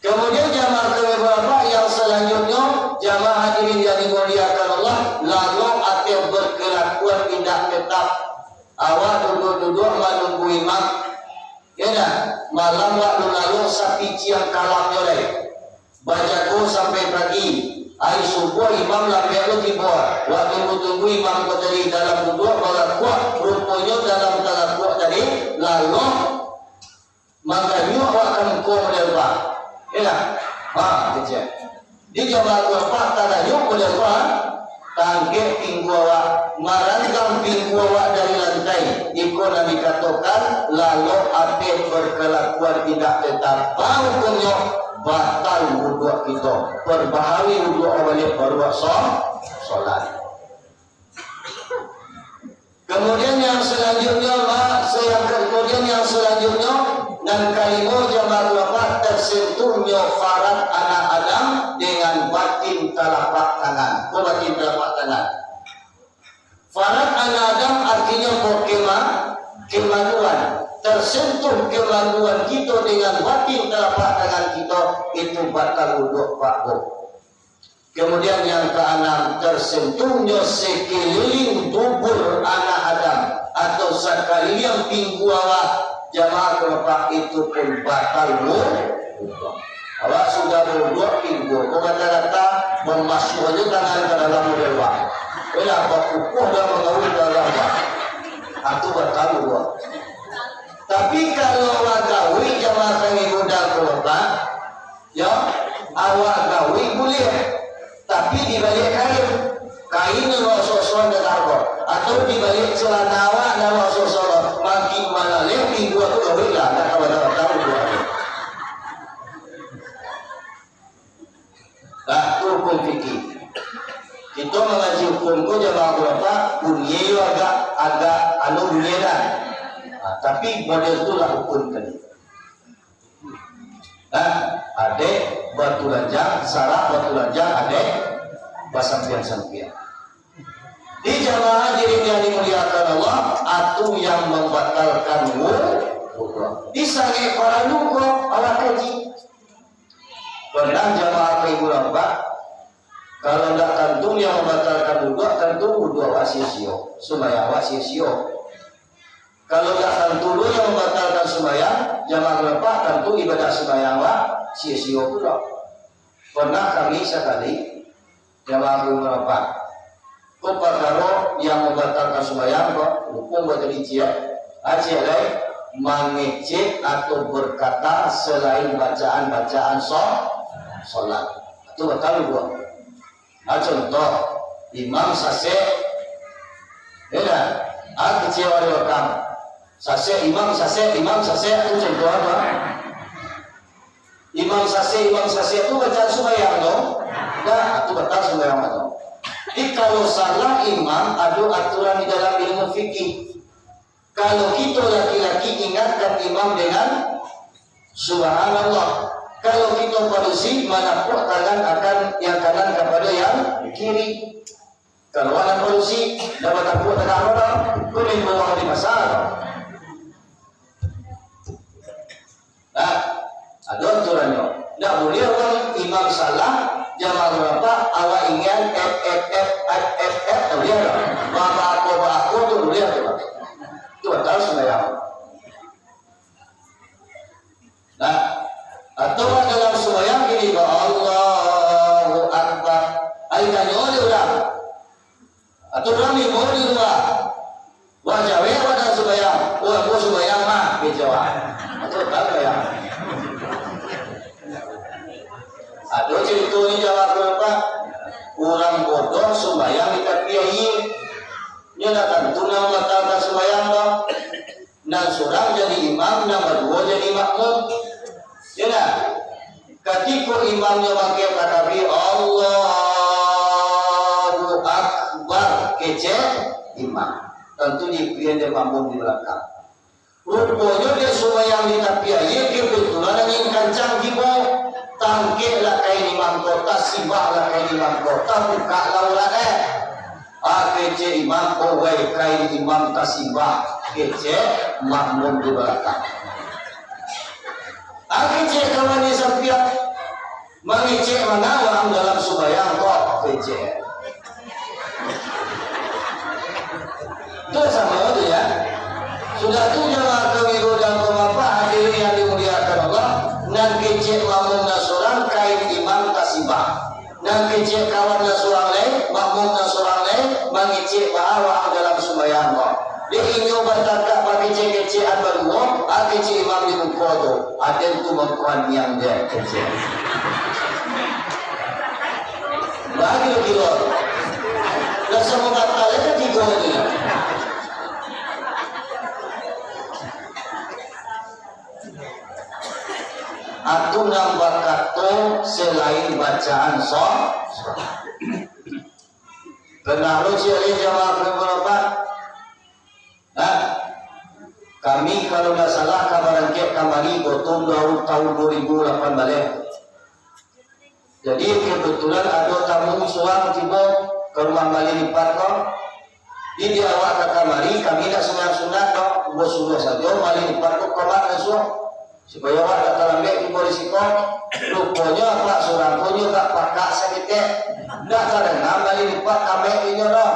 Kemudian jamaah kami bapak yang selanjutnya, jamaah hadirin yang dimuliakan Allah, lalok ateh berkelakuan indak tetap. Awak duduk-duduk manunggu imam. Ya dah, malam waktu lalok sapiciang kalamnyo lai. Bajago sampai pagi. Ari subuah imam lambek lo tibo. Waktu tunggu imam ko tadi dalam duduk balakuak, ruponyo dalam talakuak tadi lalok. Mangkanyuak awak ka muko model tu. Iyolah. Ha, kecek. Di jamaah tu apak tadayuak model tu, ha? Tangkek pinggua awak, maranggang pinggua awak dari lantai. Iko nan dikatokan, lalok ateh berkelakuan indak tetap. Baa hukumnyo? Batal wuduak kito. Perbaharui wuduak awak baliak, baru awak so-, solat. Kemudian yang selanjutnya, ma-, se-, yang ke-, kemudian yang selanjutnya, nan kalimo jamaah khulafah, tersentuhnyo faraj anak Adam dengan batin talapak tangan. Ko batin talapak tangan. Faraj anak Adam artinyo ko kema-, kemaluan. Tersentuh kemaluan kito dengan batin talapak tangan kito, itu batal wuduak, Pak, Bu. Kemudian yang keenam, tersentuhnyo sekeliling dubur anak Adam atau sakaliliang pinggua awak, jamaah khulafah, itu pun batal wu-, wuduak. Awak sudah wuduak pinggua, ko kata-kata mamasuakan tangan ka dalam wuduak. Iyolah, bakukuah dah manggawi dalam, Pak. Itu batal wuduak. Tapi kalau awak gawi jamaah kami gudang khulafah, yo, awak gawi buliah, tapi di baliak kain. Kain nan awak sosoan ka ko, atau di baliak celana awak nan awak sosoan, makin malaleh pinggua tu gawi lah, ndak ka batal-batal wuduak. Nah, tu hukum fikih. Kito mangaji hukum ko jamaah khulafah, bunyi yo agak, agak anu bunyi dah. Nah, tapi model tu lah hukum tadi. Nah, adek batulanjang, sarak batulanjang, adek basampiang-sampiang. Di jamaah hadirin yang dimuliakan Allah, atu yang mambatalkan wu-, wudu. Di sangaik paralu ko awak kaji. Pernah jamaah ka ibu lapak, kalau ndak tantu yang mambatalkan wudu, tantu wudu awak sio-sio, sumbayang awak sio-sio. Kalau ndak tantu lo yang mambatalkan sumbayang, jamaah lapak, tantu ibadah sumbayang awak Sio-sio pulo. Pernah kami sakali, jamaah Abu Marapat, ko pakaro yang mambatalkan sumbayang ko, rukun buat tadi ciek, ah, ciek lai, mangecek atau berkata selain bacaan-bacaan so-, solat. Itu batal dua. Ah, contoh, imam sasek, ya kan? Ah, kecil ada wakam. Sasek, imam sasek, imam sasek, itu contoh apa? Imam sasek, imam sasek tu bacaan sumbayang tu. Dah, tu batal sumbayang tu. Jadi, kalau salah imam, ada aturan di dalam ilmu fikih. Kalau kita laki-laki, ingatkan imam dengan subhanallah. Kalau kita padusi, manapuak tangan akan yang kanan kepada yang kiri. Kalau anak padusi, dah batapuak tangan orang, tu main bawah di pasar. Nah, ado aturannyo. Ndak buliah urang imam salah, jamaah marapat, awak ingian, ep, ep, ep, ep, ep, ep, tak buliah doh. Ba-, ba-ako, ba-ako tu buliah tu. Tu batal sumbayang. Nah, atau dalam sumbayang gini, Allahu Akbar. Ai tanyo dek urang. Atau urang limo di lua. Wah, jawek awak dalam sumbayang. Oh, ambo sumbayang mah, kecek awak. Atau tak sumbayang. Ado carito ni jamaah apo? Urang bodoh sumbayang di tapi aia. Nyo ndak tantu nan mambatalkan sumbayang doh. Nan surang jadi imam, nan baduo jadi makmum. Ya ndak? Katiko imamnyo mangkek takbir, Allahu Akbar, kecek imam. Tantu diikuti dek makmum di balakang. Ruponyo dek sumbayang di tapi aia, kebetulan angin kancang tibo. Tangkeklah kain imam ko, tasimbahlah kain imam ko, tabukaklah aurat e. Ah, kecek imam, oh, wai, kain imam tasimbah, kecek makmum di balakang. Ah, kecek kawan di sampiang, mangecek manga waang dalam sumbayang ko, kecek. Tu samo tu, ya. Sudah tu, jamaah kami godang kemapa hadirin yang dimuliakan Allah, nan kecek makmum nan surang, kain imam tasimbah. Nan kecek kawan nan surang lai, makmum nan surang lai, mangecek baa waang dalam sumbayang ko. Dek inyo batakak bakecek-kecekan baduo, ah, kecek imam di muko tu. Aden tu mangkuan niang dek kecek. Bagi kilo. Lah samo batal ka tigo tu. Atau nan bakato selain bacaan so-, pernah lo ciek lai jamaah kami marapat? Nah, kami kalau ndak salah ka barangkek kamari ko tu tahun, tahun dua ribu lapan baleh. Jadi, kebetulan ado tamu surang tibo ka rumah malin lipat ko. Jadi, awak ka kamari, kami ndak sumbayang sunat doh, ambo suruah sajo malin lipat ko ka kamari lansuang, supayo awak ndak talambek tibo di siko. Ruponyo apak surang ko nyo agak pakak saketek, ndak tadanga malin lipat kamek inyo doh.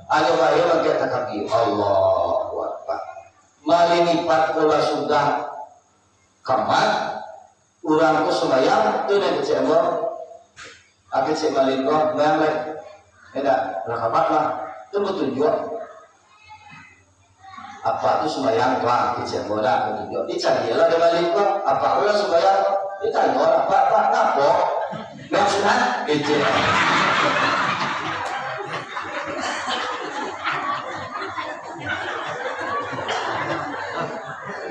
Hanyo bae mangkek takabia, Allahu Akbar. Malin lipat ko lah sudah kamat, urang ko sumbayang, tu nan kecek ambo. Ah, kecek malin ko, sumbayang lai. Indak, lah kamat lah. Tu batunjuak. Apak tu sumbayang ko, ah, kecek ambo dah, batunjuak. Dicaliaklah dek malin ko, apak ko lah sumbayang ko. Ditanyolah, "Pak, Pak, ngapo?" Nak sunat? Kecek.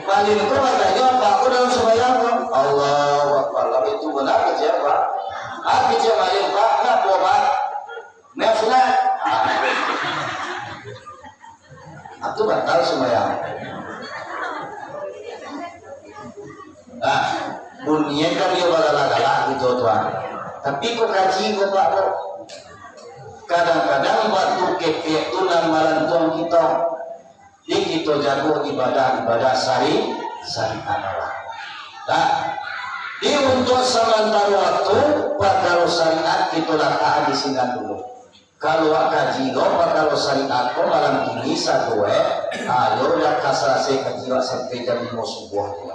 Malin ko batanyo, "Apak ko dalam sumbayang ko?" Allahu Akbar. Lah itu bana kecek, Pak. Ah, kecek malin, "Pak, ngapo, Pak? Nak sunat?" Ah. Itu batal sumbayang. Nah, bunyi kan dia bagalak-galak gitu, tuan. Tapi kok kaji kok, Pak, kok? Kadang-kadang batu ketek tu nan malantuang kita. Jadi, kita jago ibadah-ibadah syari-, syariat Allah. Nah, di untuk samantara waktu, perkara syariat kita latak di sini dulu. Kalau awak kaji lo, kalau syariat ko malam kini sato, eh, ayo lah ka salasai kaji awak sampai jam limo subuah tu.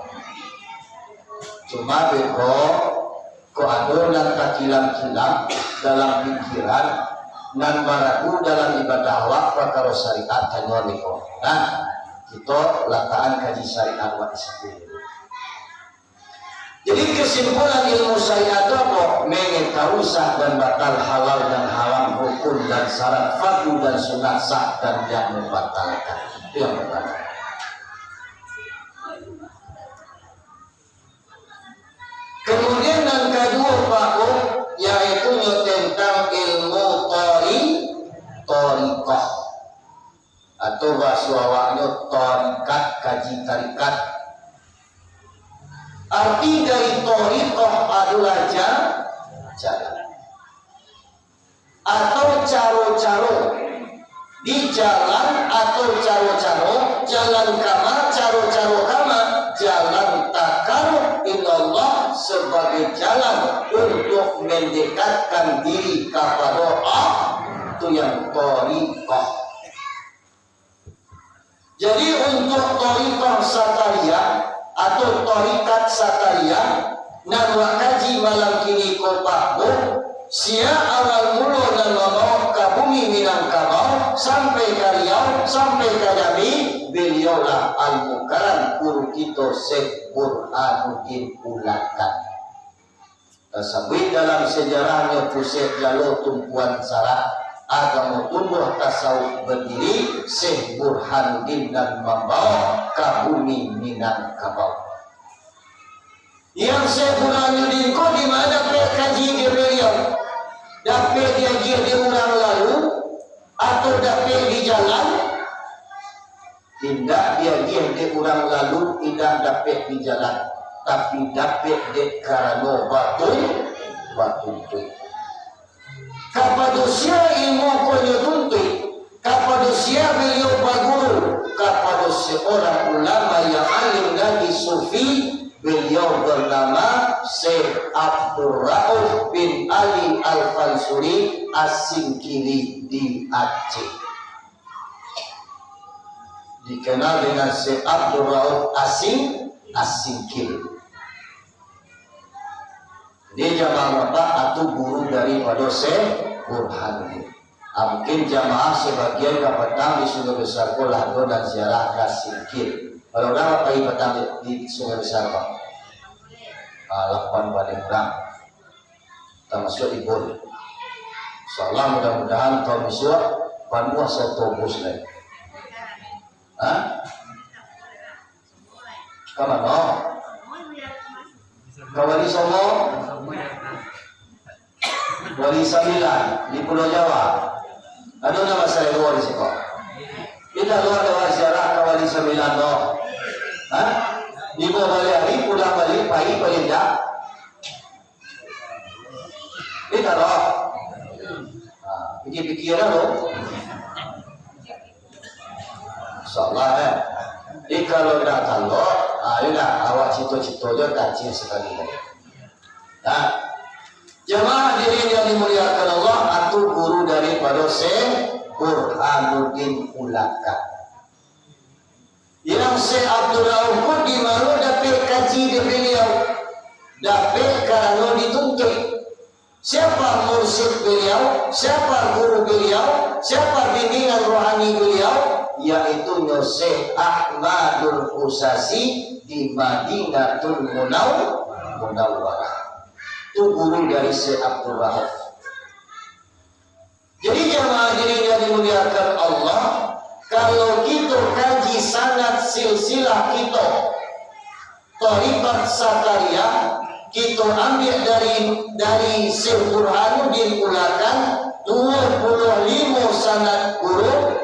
Cuma beko, kok ado nan takilang-kilang dalam pikiran, nan baragu dalam ibadah awak, pakaro syariat, tanyo beko. Nah, kito latakan kaji syariat awak di situ. Jadi, kesimpulan ilmu syariat tu apo? Mangetahui sah dan batal, halal dan haram, rukun dan syarat, fardu dan sunat, sah dan tidak membatalkan. Itu yang pertama. Kemudian, nan kaduo, Pak Bu, yaitu nyo tentang ilmu tori-, torikoh. Atau bahaso awaknyo tarikat, kaji tarikat. Arti dari tarikat adolah ja-, jalan. Atau caro-caro. Di jalan atau caro-caro, jalan kama, caro-caro kama, jalan takarub ilallah, sabagai jalan untuk mendekatkan diri kapado Allah, tu yang tarikat. Jadi, untuk tarikat Satariyah atau tarikat Satariyah, nan wak kaji malam kini ko, Pak Bu, siya awal mulo nan mambaok ka bumi Minangkabau sampai ka Riau, sampai ka Jambi, baliaulah Al-Mukarram, guru kito Syekh Burhanuddin Ulakan. Tasabuik dalam sejarahnyo pusek jalo tumpuan sarak, agamo tumbuah tasawuf badiri, Syekh Burhanuddin nan mambaok ka bumi Minangkabau. Yang Syekh Burhanuddin ko di ma dapek kaji di baliau? Dapek diagiah di urang lalu, atau dapek di jalan? Indak diagiah dek urang lalu, indak dapek di jalan, tapi dapek dek karano batun-, batuntuik. Kapado sia ilmu ko nyo tuntuik? Kapado sia baliau baguru? Kapado seorang ulama yang alim lagi sufi, baliau bernama Syekh Abdul Rauf bin Ali Al-Fansuri Asingkili di Aceh. Dikenal dengan Syekh Abdul Rauf Asing-, Asingkil. Jadi, jamaah Bapak, atu guru daripado Syekh Burhanuddin. Ah, mungkin jamaah sabagian kapatang di Sungai Besar ko lah ado nan ziarah ka Singkil. Bara urang Bapak pai patang di, di Sungai Besar ko? Ah, lapan baleh urang. Tamasuak Ibun. Insyaallah, mudah-mudahan taun bisuak panuah se otobus lai. Hah? Ka mano? Ka Wali Songo? Wali Sambilan di Pulau Jawa. Ado nan basalero di siko? Indak lo ado ziarah ka Wali Sambilan tu. Hah? Di bawah baliak hari, pulang baliak, pai, pai indak? Indak lo. Ha, pikir-pikir lah lo. Insyaallah, eh. Jadi, kalau nak talok, ah, yo nak, awak cito-cito jo kacih sakali lai. Nah, jamaah hadirin yang dimuliakan Allah, atu guru daripado Syekh Burhanuddin Ulaka. Yang Syekh Abdul Rauf pun di mano dapek kaji di baliau? Dapek karano dituntuik. Siapa mursyid beliau? Siapa guru beliau? Siapa bimbingan rohani beliau? Yaitu nyo Syekh Ahmadul Usasi di Madinatul Munaw-, Munawwarah. Tu guru dari Syekh Abdul Rauf. Jadi, jamaah hadirin yang dimuliakan Allah, kalau kito kaji sanad silsilah kito, Thariqat Satariyah, kito ambiak dari, dari Syekh Burhanuddin Ulakan, duo puluah limo sanad guru,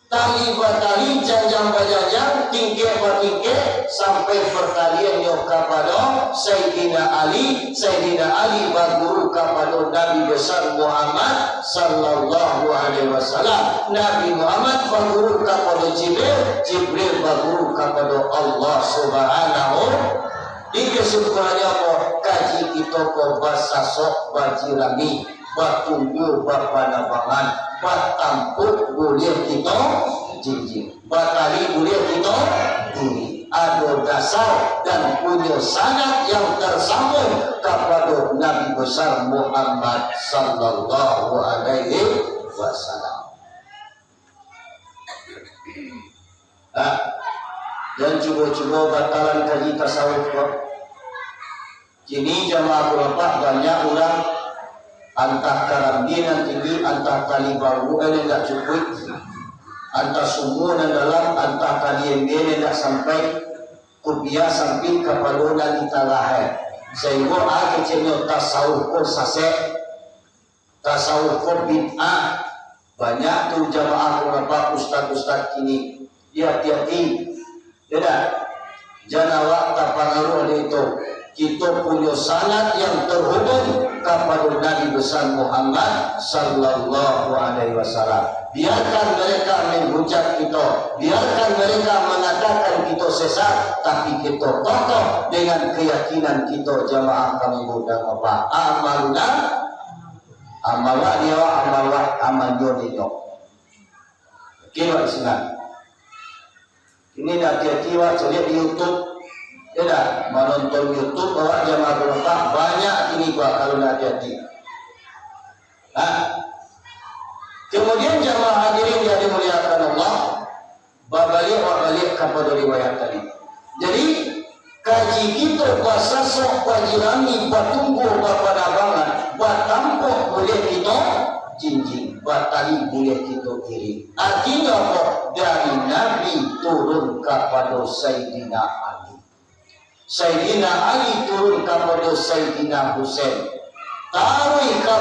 tali batali, janjang bajanjang, tingkek batingkek, sampai partaliannyo kapado Sayyidina Ali, Sayyidina Ali baguru kapado Nabi Besar Muhammad sallallahu alaihi wasallam, Nabi Muhammad baguru kapado Jibril, Jibril baguru kapado Allah Subhanahu. Di kesimpulannyo ko, kaji kito ko basasok bajirami, batunggua bapanabangan, batampuk buliah kito jinjing, batali buliah kito turi. ado dasar dan punyo sanad yang tarsambung kapado Nabi Besar Muhammad sallallahu alaihi wasallam. Ha, jan cubo-cubo batalan kaji tasawuf ko. Kini jamaah ko nampak banyak urang, antah karambia nan tinggi, antah tali bambu nan indak cukuik, antah sumua nan dalam, antah tali embe nan indak sampai, kupiah sampik kapalo nan di tangah, eh. Sahinggo a keceknyo tasawuf ko sasek, tasawuf ko bid'ah. Banyak tu jamaah ko nampak ustaz-ustaz kini. Yo, hati-hati. Yo dak? Jan awak tapangaruah dek itu. Kito punyo sanad yang tarhubung kapado Nabi Besar Muhammad sallallahu alaihi wasallam. Biarkan mereka menghujat kito, biarkan mereka mangatakan kito sesat, tapi kito kokoh dengan keyakinan kito, jamaah kami mudah apa? Amaluna, amal wak nyo, amal wak, amal nyo nyo. Oke, wak sinan. Kini dah hati-hati wak caliak di YouTube. Yo dak? Manonton YouTube awak jamaah ko nampak banyak kini ko kalau ndak hati-hati. Ha? Kemudian jamaah hadirin yang dimuliakan Allah, babaliak wak baliak kapado riwayat tadi. Jadi, kaji kito basasok, bajirami, batunggua, bapanabangan, batampok buliah kito jinjing, batali buliah kito iring. Artinyo apo? Dari Nabi turun kapado Saidina Ali. Saidina Ali turun kapado Saidina Husain. Taruih ka